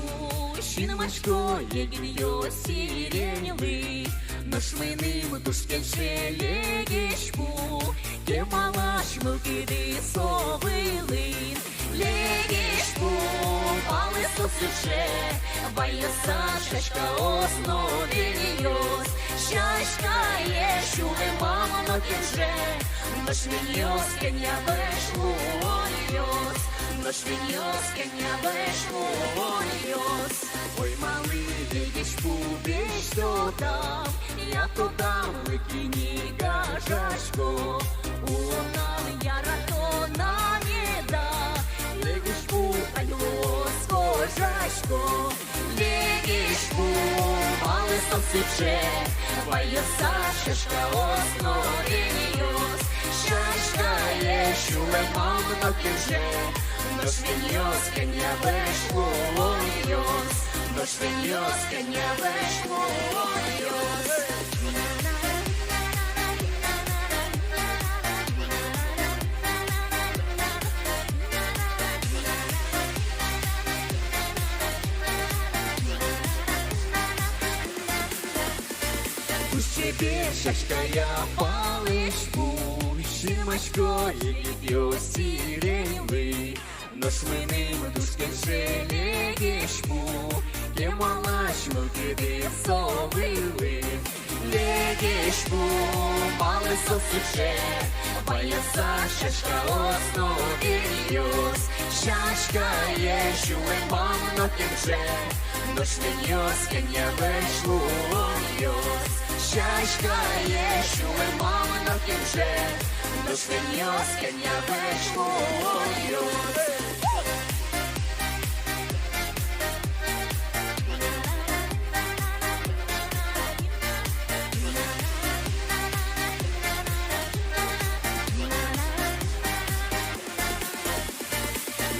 синмасько егитъёс сиреньлы. Нош мыным туж кельше легезьпу, кемалась мылкыды со вылын. Легезьпу палэз со сыӵе, вайыса сяськаос но веньёс. Сяськае сюлэмам но кенже, нош веньёс кӧня вӧсь луонъёс, нош веньёс кӧня вӧсь луонъёс. Ой, малы легезьпу бесьтодам, я тодамлы книга гажасько. Улонам яратоно меда, легезьпу ань луоз гожасько. Легезьпу палэз со сыӵе, вайыса сяськаос но веньёс. Сяськае сюлэмам но кенже, нош веньёс кӧня вӧсь луонъёс, нош веньёс кӧня вӧсь луонъёс. Пе, сяськая палэзьпу, синмасько егитъёс сиреньлы. Нош мыным туж кельше легезьпу, кемалась мылкыды со вылын. Легезьпу, малы со сыӵе, ваяса сяськаос но веньёс. Сяськае сюлэмам но кенже, нош веньёс кӧня вӧсь луонъёс. Сяськае сюлэмам но кенже, нош веньёс кӧня вӧсь луонъёс.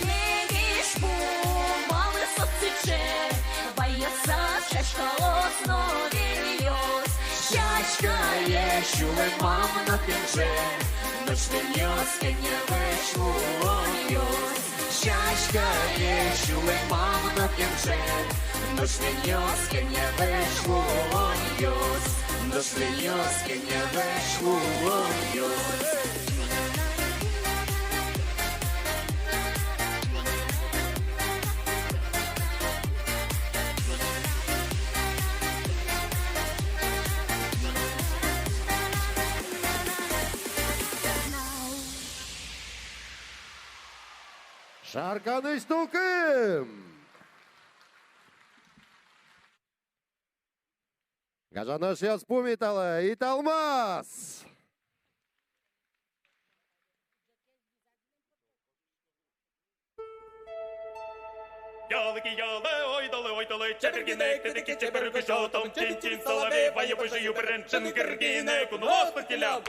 Легезьпу, малы со сыӵе, ваяса сяськаос но веньёс. Сяськае сюлэмам но кенже, нош веньёс кӧня вӧсь луонъёс. Сяськае сюлэмам но кенже, нош веньёс кӧня вӧсь луонъёс. Нош веньёс кӧня вӧсь луонъёс. Шарканысь тукым! Гажано эшъёс, пумиталэ «Италмас»! Ялыки ялэ, ойдолэ, ойдолэ, чебер гинэ, кытыки чебер кышотом, чин-чин соловей, вае выжы юбрен, чынгыр гинэ, куноос пыртӥллям.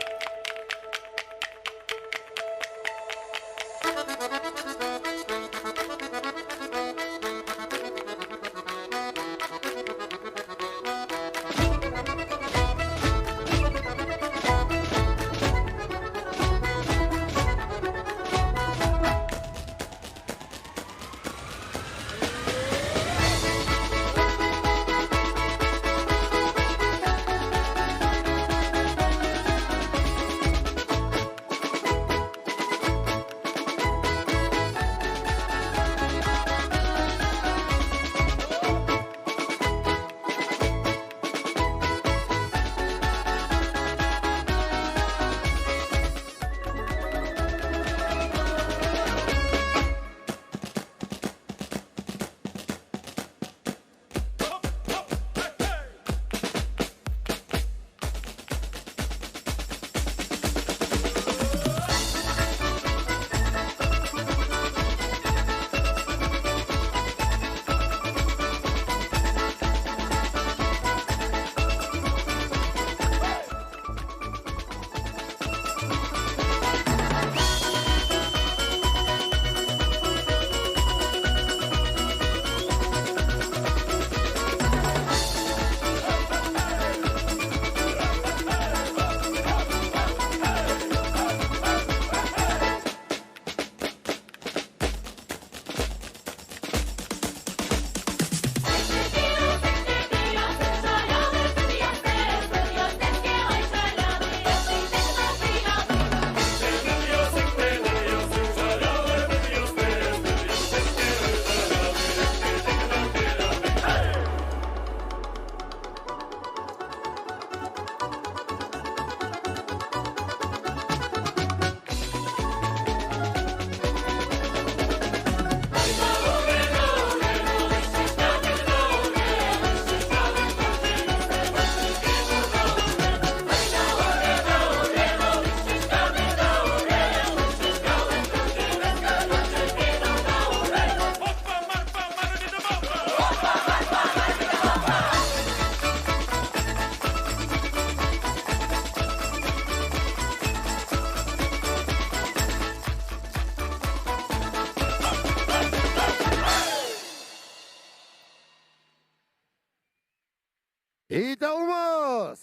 Италмас!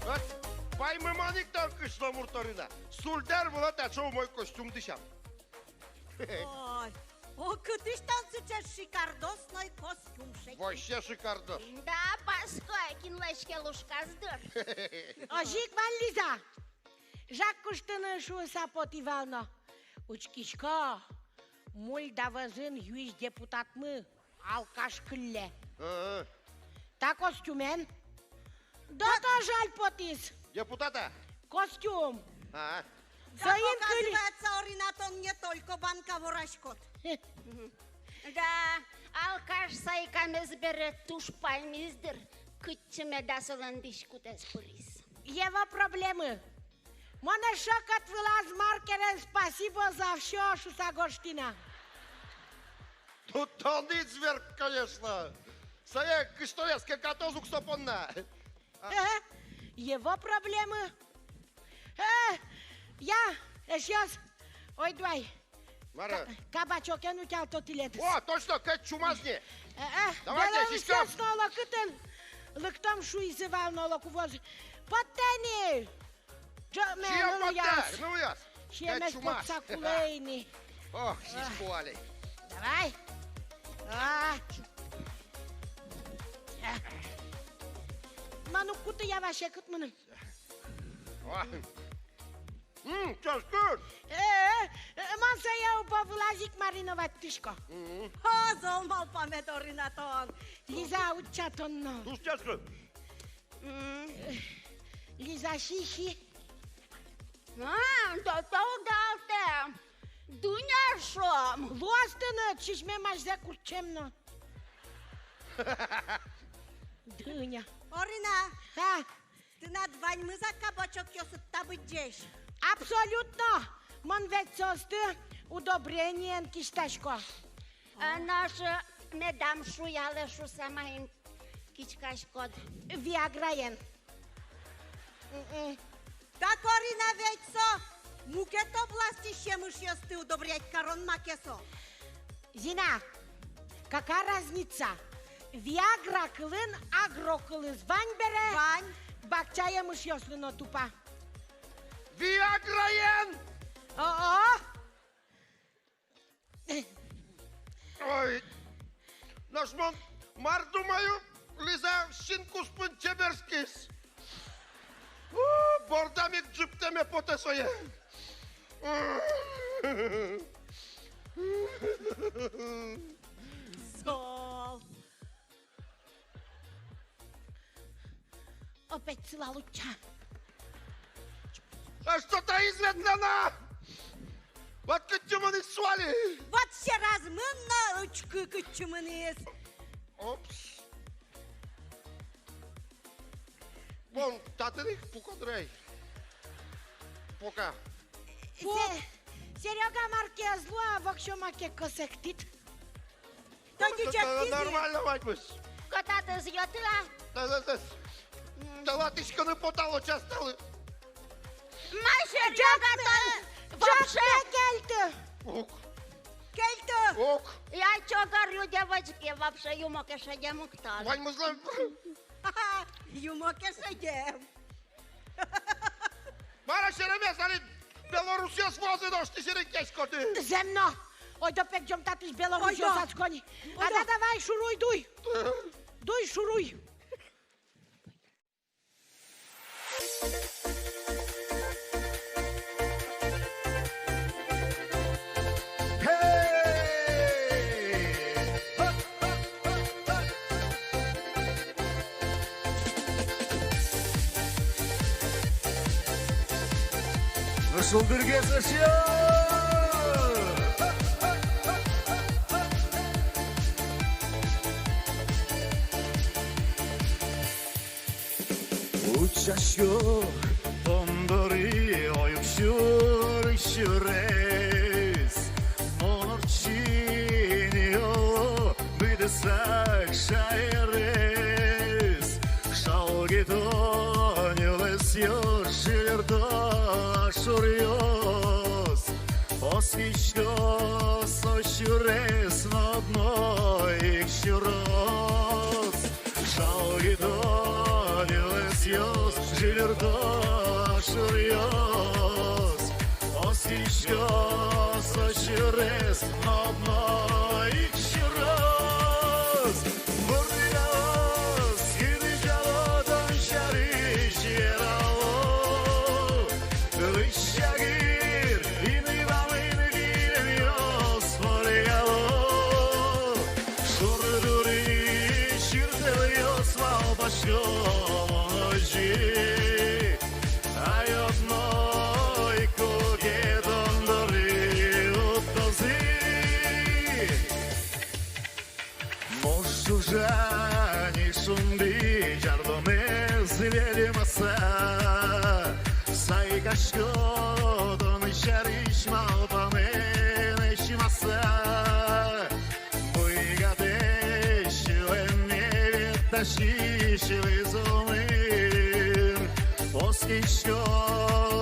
Вот, паймымон ик тон кышномурт, Орина. Сульдэр вылэ таӵе умой костюм дӥсям. Ой, о, кытысь тон сыӵе шикардосной костюм шедьтӥд? Вообще шикардос. Да, басьтӥсько, кинлэсь ке лушказ, дыр. Озьы ик вань, Лиза. Жаг куштыны шуыса потӥ вал но. Учкисько, мульдавозын юись депутатмы алкаш кылле. А-а. Та костюмен. Да, та жаль потӥз. Депутата? Костюм. А-а. Соин кыль. Оказывается, Орина, тон не только банка вораськод. Да, алкаш сайкамез бере туж паймиз, дыр, кытчы меда солэн дӥськутэз пыриз. Его проблемы. Мон эшшо кӧт вылаз маркерен «Спасибо за всё» шуса гожтӥ на. Ну, тон изверг, конечно. Сое кышноез ке катоз ук со понна. А. Э, его проблемы. Э, я, эшъёс, ойдо ай. Мар-а? Ка-, кабачокен утялто тӥледыз. О, точно, кӧт чумаз ни. Э, э, давайте, сиськом. Белоруссиос но олокытын лыктом шуизы вал но, олокувозы. Поттэ ни! Ӝӧкме, сиём, нылъёс, поттэ, нылъёс. Сиемез потса кулэ ини. Ох, сисько али. Давай. А. Мон уг куты, я, ваще кыт мыным. О. М, ческыт. Э, э, э, мон сое убо вылаз ик мариновать карисько. Мгм. О, зол малпамед, Орина, тон. Лиза, утча тон но. Туж ческыт. М. Лиза, сиськы. А, то, то удалтэ. Дыня шом. Луоз тыныд, сисьмем азьзэ куртчем но. Дыня. Орина. А? Тынад ваньмыз-а кабачокъёсыд та быдӟаесь? Абсолютно. Мон ведь соосты удобрениен кисьтасько. А нош медам шуялэ шуса маин киськаськод? Виаграен. М-м. Так, Орина, ведь со мукет областьысь емышъёсты удобрять карон маке со. Зина, какая разница? Виагра кылын агро кылыз вань бере, вань, бакча емышъёслы но тупа. Виаграен! О-о! Ой, нош мон мар думаю, Лиза син куспын чеберскиз. У, бордам ик ӝыптэме потэ сое. Зол. Опять сылал утча. А что таиз ведь на на? Вот кытчы мынӥз со али. Вот сьӧразы мын но учкы, кытчы мынӥз. Опс. Мон татын ик пуко, дыр ай. Пока. Се-, Серёга, мар ке ӧз луы-а, воксё маке кӧсэктӥд. Тон дичак тӥни. Нормально ваньмыз. Котатэз йӧтыла. Та, та, та. Тӧлатӥськыны потало часталы. Ма, Серёга, тон вообще кельты. Уг. Кельты. Уг. Я чогор ю девочки, вообще юмо ке шедем ук тон. Ваньмызлэн. Юмо ке шедем. Мар-а, серемес, али белорусъёс вуозы, нош тӥ серекъяськоды. Зэм но. Ойдо, пегӟом татысь белорусъёс адӟко ни. Ойдо. Ада, давай, шуруй, дуй. Дуй, шуруй. Шулдыргес эшъёс! Утчасько тон доры, ойык сюрысь сюрес, мон ортчи ни, оло, быдэсак шаерез. Шалгито нюлэсъёс, шырдо шуръёс, оскисько со сюрес но одно ик сюрос. Шалгито нюлэс Ӧсъёс, жильырто шуръёс, оскисько со сюрес но одно ик сюрес. Бурдъяло, кырӟало, тон сярысь верало. Лыдӟа гир, инбамын вилемъёс поръяло. Шур дурысь ӝыртэлъёс малпасько мон озьы. Ай, одно ик куке тон доры лыктозы. Муш ӝужа ни шунды, ӟардонэз вельмаса. Сайкасько тон сярысь малпамен эшмаса. Буйгатэ сюлэмме ветлӥсь визьмын. Оскисько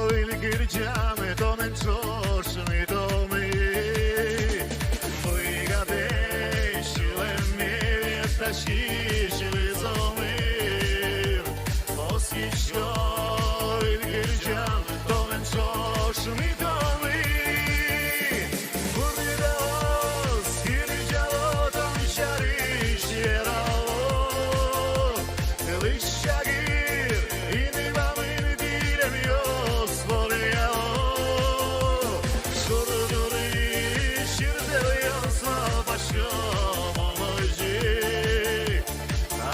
выль кырӟан, тонэн ӵош ми томы. Буйгатэ сюлэмме ветлӥсь визьмын. Оскисько выль кырӟан, тонэн ӵош ми томы. Бурдъяло, кырӟало, тон сярысь верало. Лыдӟа гир, инбамын вилемъёс поръяло. Шур дурысь ӝыртэлъёс малпасько мон озьы.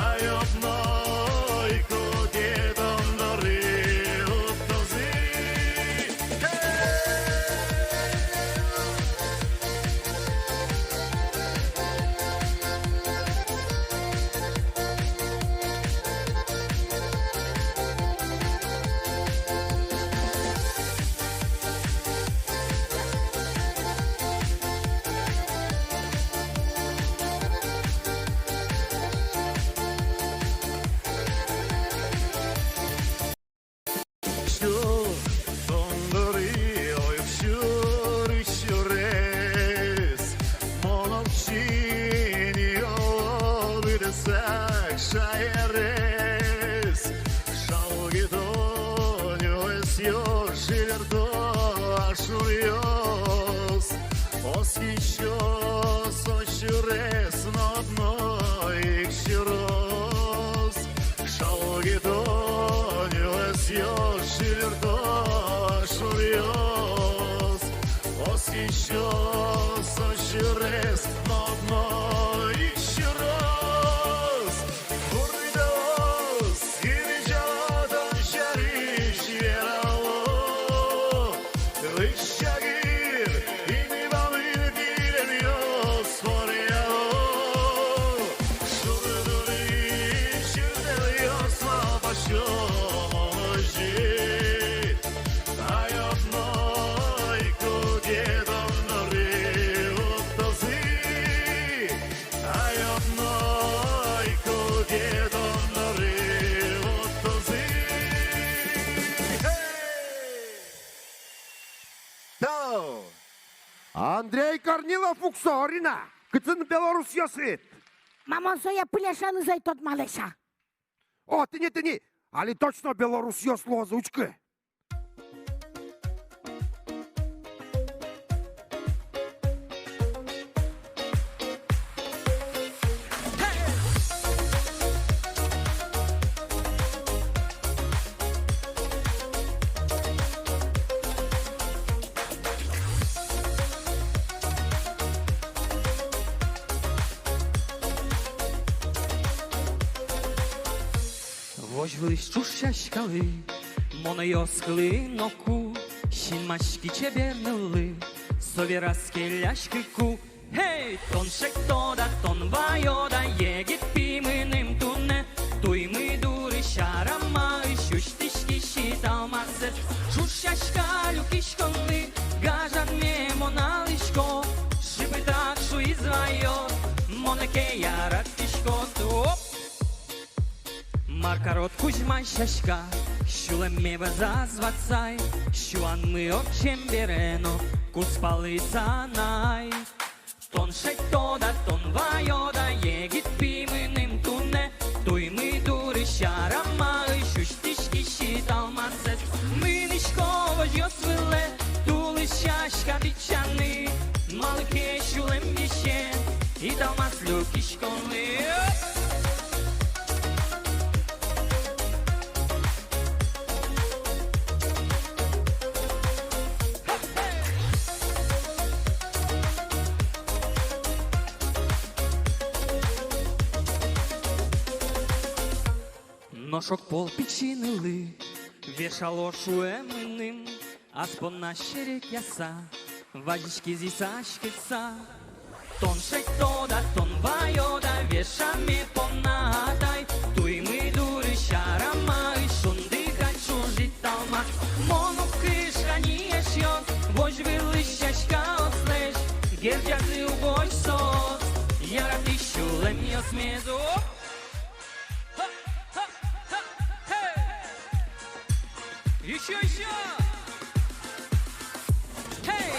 Ай, одно ик куке тон доры лыктозы. Сю тон доры, ой, сюрысь сюрес, мон ог синио быдэсак шаерез. Шалгыто нюлэсъёс, ӝырто шуръёс, оскисько со сюрес но одно ик сюрес. Шалгыто нюлэсъёс, ӝырто шуръёс, оскисько со сюрес но одно ик сюрес. Бурдъяло, кырӟало, тон сярысь верало. Лыдӟа гир, инбамын вилемъёс поръяло. Шур дурысь ӝыртэлъёс малпасько мон озьы. Ай, одно ик куке тон доры лыктозы. Ай, одно ик куке тон доры лыктозы. Хей! Тау! Андрей Корнилов, уксё, Орина, кытын белорусъёсыд? Ма, мон сое пылесяныз ӧй тодмалэся. О, тӥни, тӥни, али точно белорусъёс луозы, учкы. Возь вылысь ӵуж сяськалы, монэ оскылы ноку, синмаськи чебер ныллы, со вераз келяськыку. Эй, тон шедьтод-а, тон ваёд-а, егит пи мыным туннэ, туймы дурысь арамаысь усьтӥськись италмасэд. Ӵуж сяська люкиськонлы гажанме мон алӥсько, шыпытак шуиз ваёд, монэ ке яратӥськод. Оп! Мар карод, кузьма сяська, сюлэмме вӧзаз ватсай, сюанмы ог чембере но кузпалыса на ай. Тон шедьтод-а, тон ваёд-а, егит пи мыным туннэ, туймы дурысь арамаысь усьтӥськись люкиськонлы. Нош огпол пичи нылы вешало, шуэ, мыным, ас понна серекъяса, вазиськиз исаськыса. Тон шедьтод а, тон ваёд а вешаме понна, атай, туймы дурысь, арамаысь, шунды кадь ӵужыталма. Мон уг кышка ни, эшъёс, возь вылысь сяськаослэсь, герӟазы угось соос яратӥсь сюлэмъёсмес. Ещё, ещё! Эй!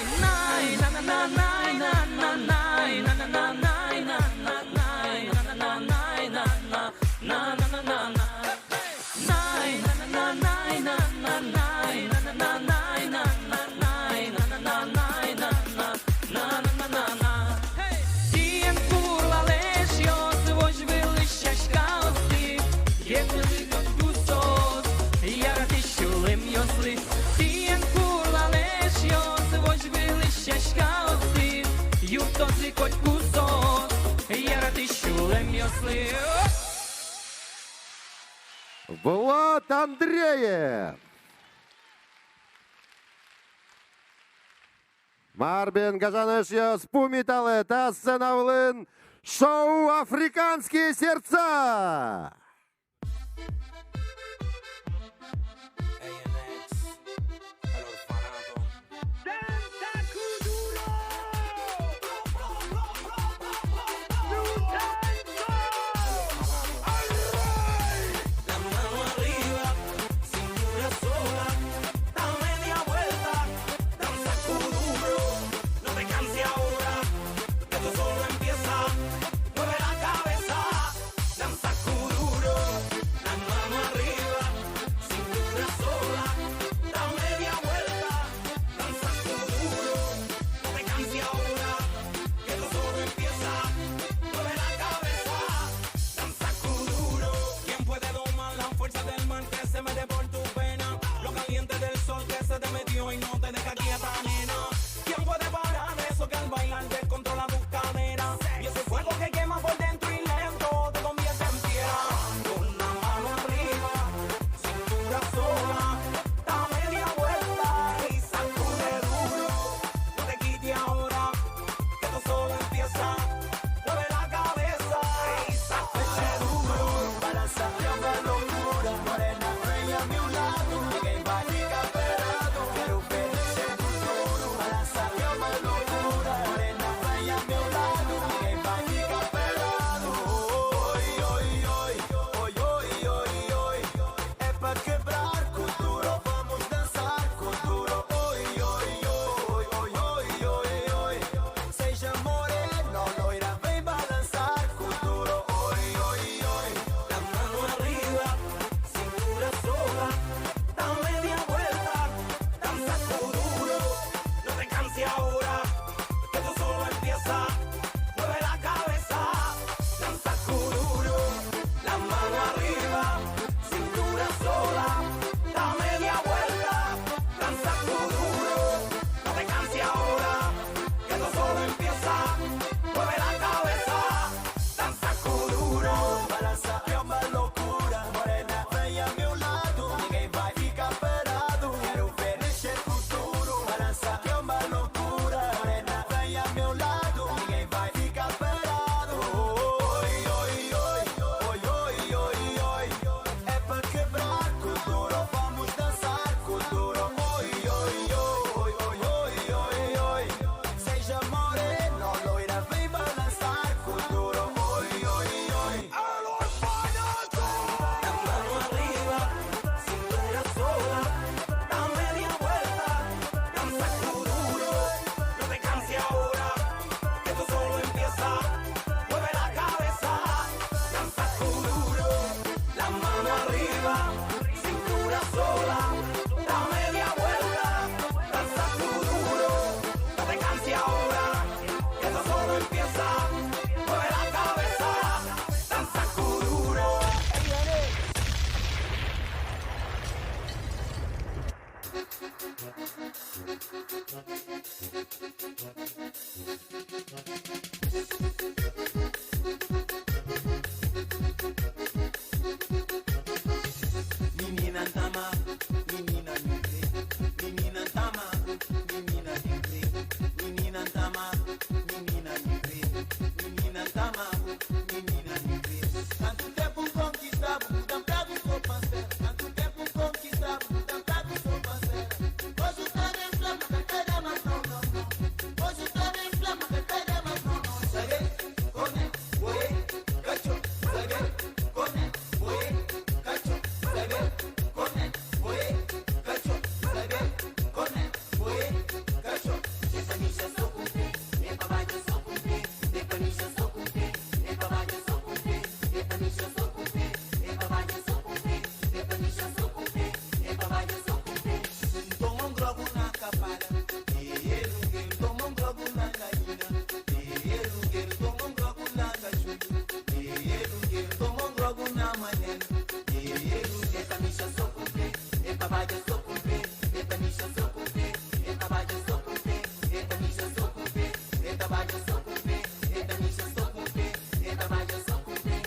Тӥ эн курлалэ, эшъёс, возь вылысь сяськаосты, герӟазы котьку соос яратӥсь сюлэмъёслы. Тӥ эн курлалэ, эшъёс, возь вылысь сяськаосты, юрттозы котьку соос яратӥсь сюлэмъёслы. Влад Андреев. Мар бен, гажано эшъёс, пумиталэ, та сцена вылын шоу «Африканские сердца». La mano arriba, cintura sola, da media vuelta, danza cu duro, no te canses ahora, que esto solo empieza. Mueve la cabeza, danza cu duro, la mano Mimi na ntama, mimi na mimi, mimi na ntama, mimi na mimi, mimi na ntama, mimi na mimi, mimi na ntama, mimi na mimi. Quanto tempo conquistado, não tá com sua parceira. Quanto tempo conquistado, não tá com sua parceira. Hoje tá bem flama, que pega, mas não, não, não. Hoje tá bem flama, que pega, mas não, não. Sabe? Come, oye, cacho, sabe? Come, oye, cacho, sabe? Come, oye, cacho, sabe? Come, oye, cacho. Essa bicha só com pé, é pra baixo só com pé. Essa bicha só com pé, é pra baixo só com pé. Essa bicha só com pé, é pra baixo só com pé. Essa bicha só com pé, é pra baixo só com pé. Toma um grogo na capada, e ele que toma um grogo na gaina, e ele que toma um grogo na gachuda, e ele que toma um grogo na manena, e ele que essa bicha só com pé, é pra baixo só com pé. Essa bicha só com pé, essa baixo só com pé, essa bicha só com pé, essa baixo só com pé, essa bicha só com pé, essa baixo só com pé.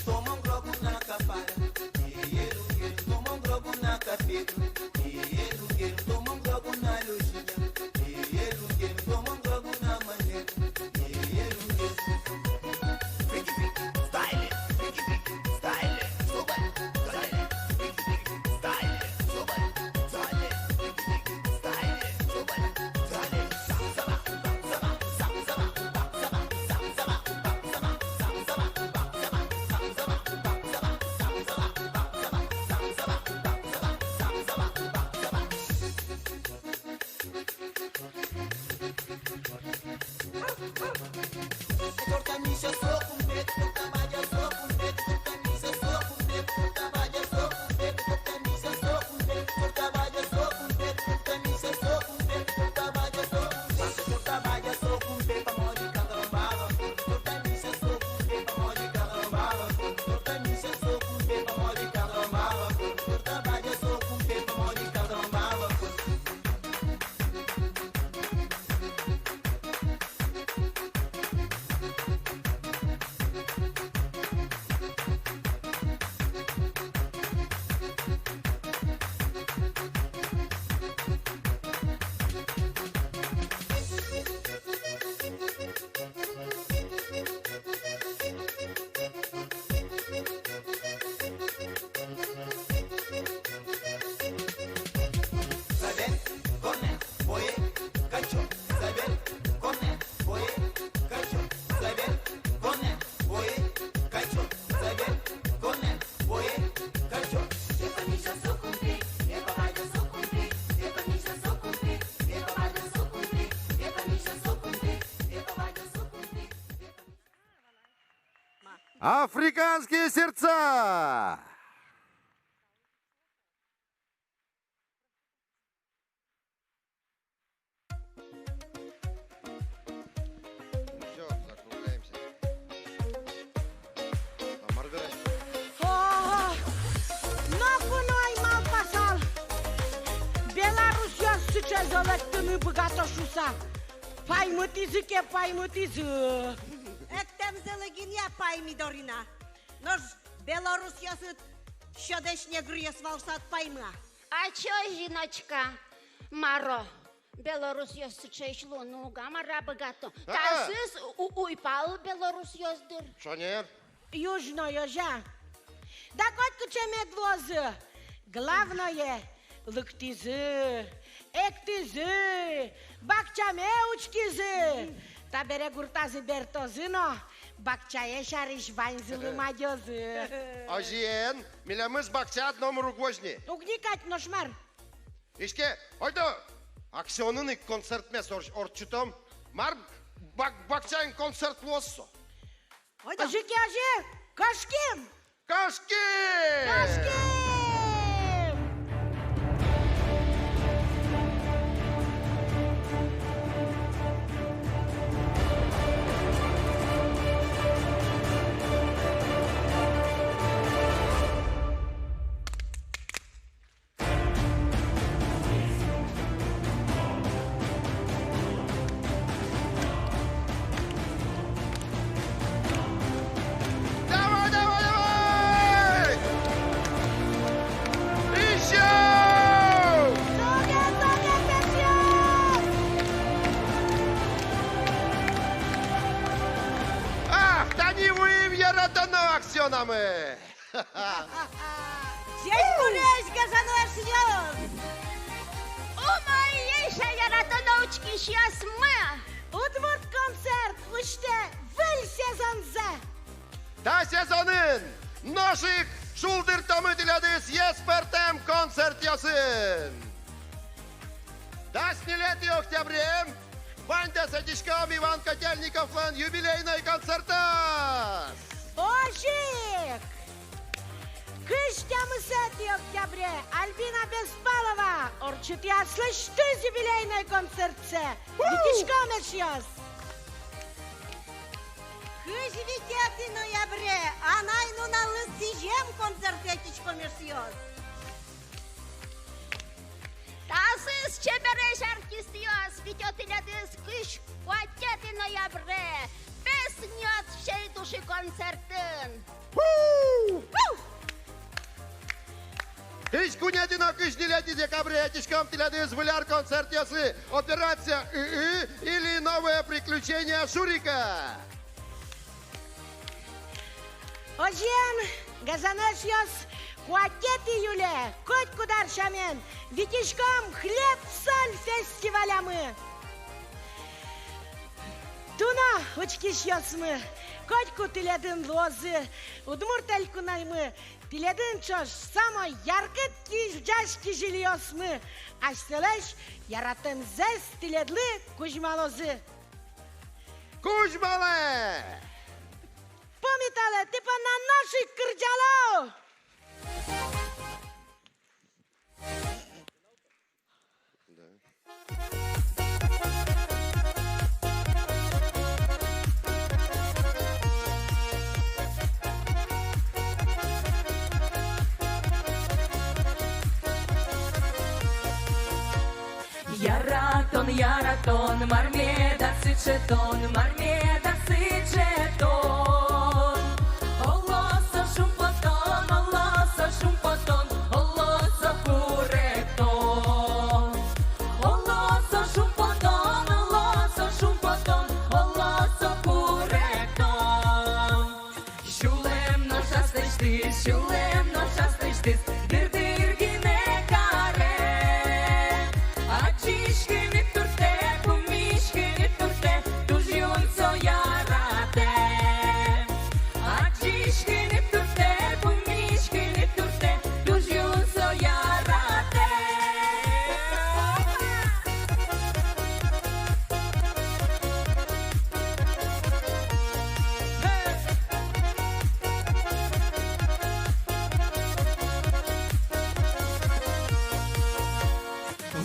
Toma um grogo na capada, e ele que toma um grogo na capeta, e ele que toma um grogo na lojinha, e ele que toma um grogo na manhã, e ele que Африканские сердца! Ну всё, закругляемся. А, Маргарита. О, ноку но ӧй малпасал, белорусъёс сыӵе зол эктыны быгато шуса. Паймытӥзы ке, паймытӥзы. Эктэмзылы гинэ пайми, Дорина. Нош белорусъёсыд сьӧдэсь негръёс вал шат, пайма. Ачо, Зиночка, мар-о, белорусъёс сыӵеесь луыны уг-а, мар-а, быгато? А-а. Таосыз у-, уйпал белорусъёс, дыр. Шонер. Южной, озьы-а? Да котькыӵе мед луозы. Главное, лыктӥзы, эктӥзы, бакчаме учкизы. Табере гуртазы бертозы но, бакчае сярысь ваньзылы мадёзы. Озьыен, милемыз бакчаед номыр уг возь ни. Уг ни кадь, нош мар. Иське, ойдо, Аксионын ик концертмес ор-, ортчытом. Мар бак-, бакчаын концерт луоз со. Ойдо. Озьы ке, озьы, кошким! Кошким! Кошким! Ӵемпионамы! Ӟечбуресь, гажано эшъёс! Умоесь, яратоно учкисьёсмы! Удмурт концерт усьтэ выль сезонзэ! Та сезонын нош ик шулдыртомы тӥледыз ес пӧртэм концертъёсын. Дас ньылетӥ октябре ваньдэс ӧтиськом Иван Котельниковлэн юбилейной концертаз. Озьы ик! Кызь тямысэтӥ октябре Альбина Беспалова ортчытъяз аслэсьтыз юбилейной концертсэ. Витиськом, эшъёс! Кызь витетӥ ноябре анай нуналлы сӥзем концерт ӧтиськом, эшъёс. Тазьы чебересь артистъёс витё тӥледыз кызь куатетӥ ноябре «Песнёт всей души» концертын. Кызь куинетӥ но кызь ньылетӥ декабре ӧтиськом тӥледыз выль ар концертъёсы «Операция ы-ы» или «Новые приключения Шурика». Озьыен, гажано эшъёс, куатетӥ июле, котькуд ар сямен, витиськом «Хлеб-соль» фестивалямы. Туно, учкисьёсмы, котьку тӥледын луозы Удмурт Элькунамы, тӥледын ӵош самой яркыт кизь-, ӟеч кизилиосмы асьсэлэсь яратэмзэс тӥледлы кузьмалозы. Кузьмалэ! Пумиталэ, тӥ понна нош ик кырӟало! Яратон, яратон, мар меда сыӵе тон, мар меда сыӵе тон. Оло со шумпотон, оло со шумпотон, оло со куректон. Оло со шумпотон, оло со шумпотон, оло со куректон. Сюлэм нош аслэсьтыз, сюлэм нош аслэсьтыз дыр-дыр гинэ каре. Адӟиськыны туртэ, пумиськыны туртэ, туж юн со яратэ. Адӟиськыны туртэ, пумиськыны туртэ, туж юн со яратэ.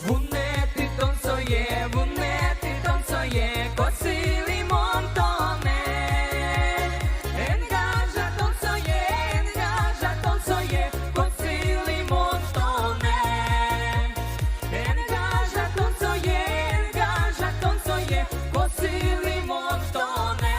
Вунэтӥ тон сое, вунэтӥ тон сое, косылӥ мон тонэ. Эн гажа тон сое, эн гажа тон сое, косылӥ мон тонэ. Эн гажа тон сое, эн гажа тон сое, косылӥ мон тонэ.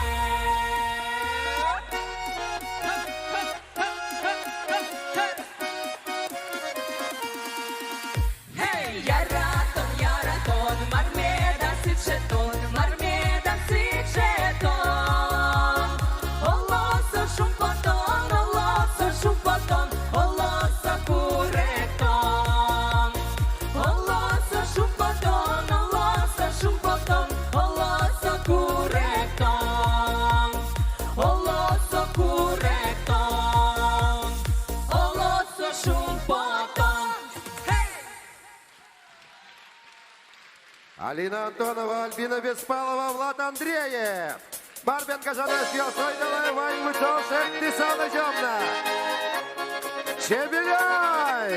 Эй, яратон, яратон, мар меда сыӵе тон, мар меда сыӵе тон. Оло со шумпотон, оло со шумпотон, оло со куректон. Оло со шумпотон, оло со шумпотон, оло со куректон. Оло со куректон, оло со шумпотон. Алина Антонова, Альбина Беспалова, Влад Андреев. Мар бен, гажано эшъёс, ойдолэ ваньмы ӵош эктыса лэзём на. Чеберяй!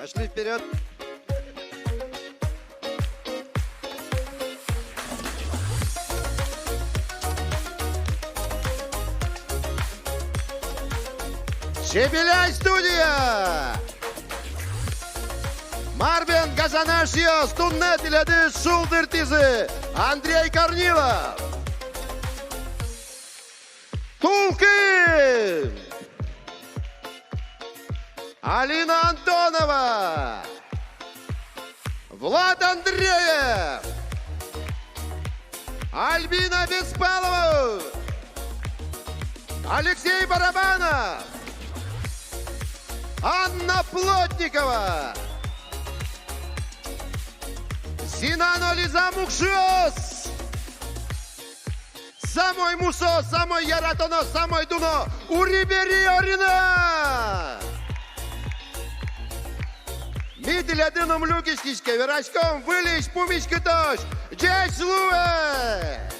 Пошли вперёд. Чебеляй студия! Мар бен, гажано эшъёс, туннэ тӥледыз шулдыртӥзы Андрей Корнилов. Тулкым! Алина Антонова! Влад Андреев! Альбина Беспалова! Алексей Барабанов! Анна Плотникова! Зина но Лиза Мукшиос! Самой мусо, самой яратоно, самой дуно Урибери Орина! Ми тӥледын ум люкиськиське, вераськом выльысь пумиськытозь. Ӟеч луэ!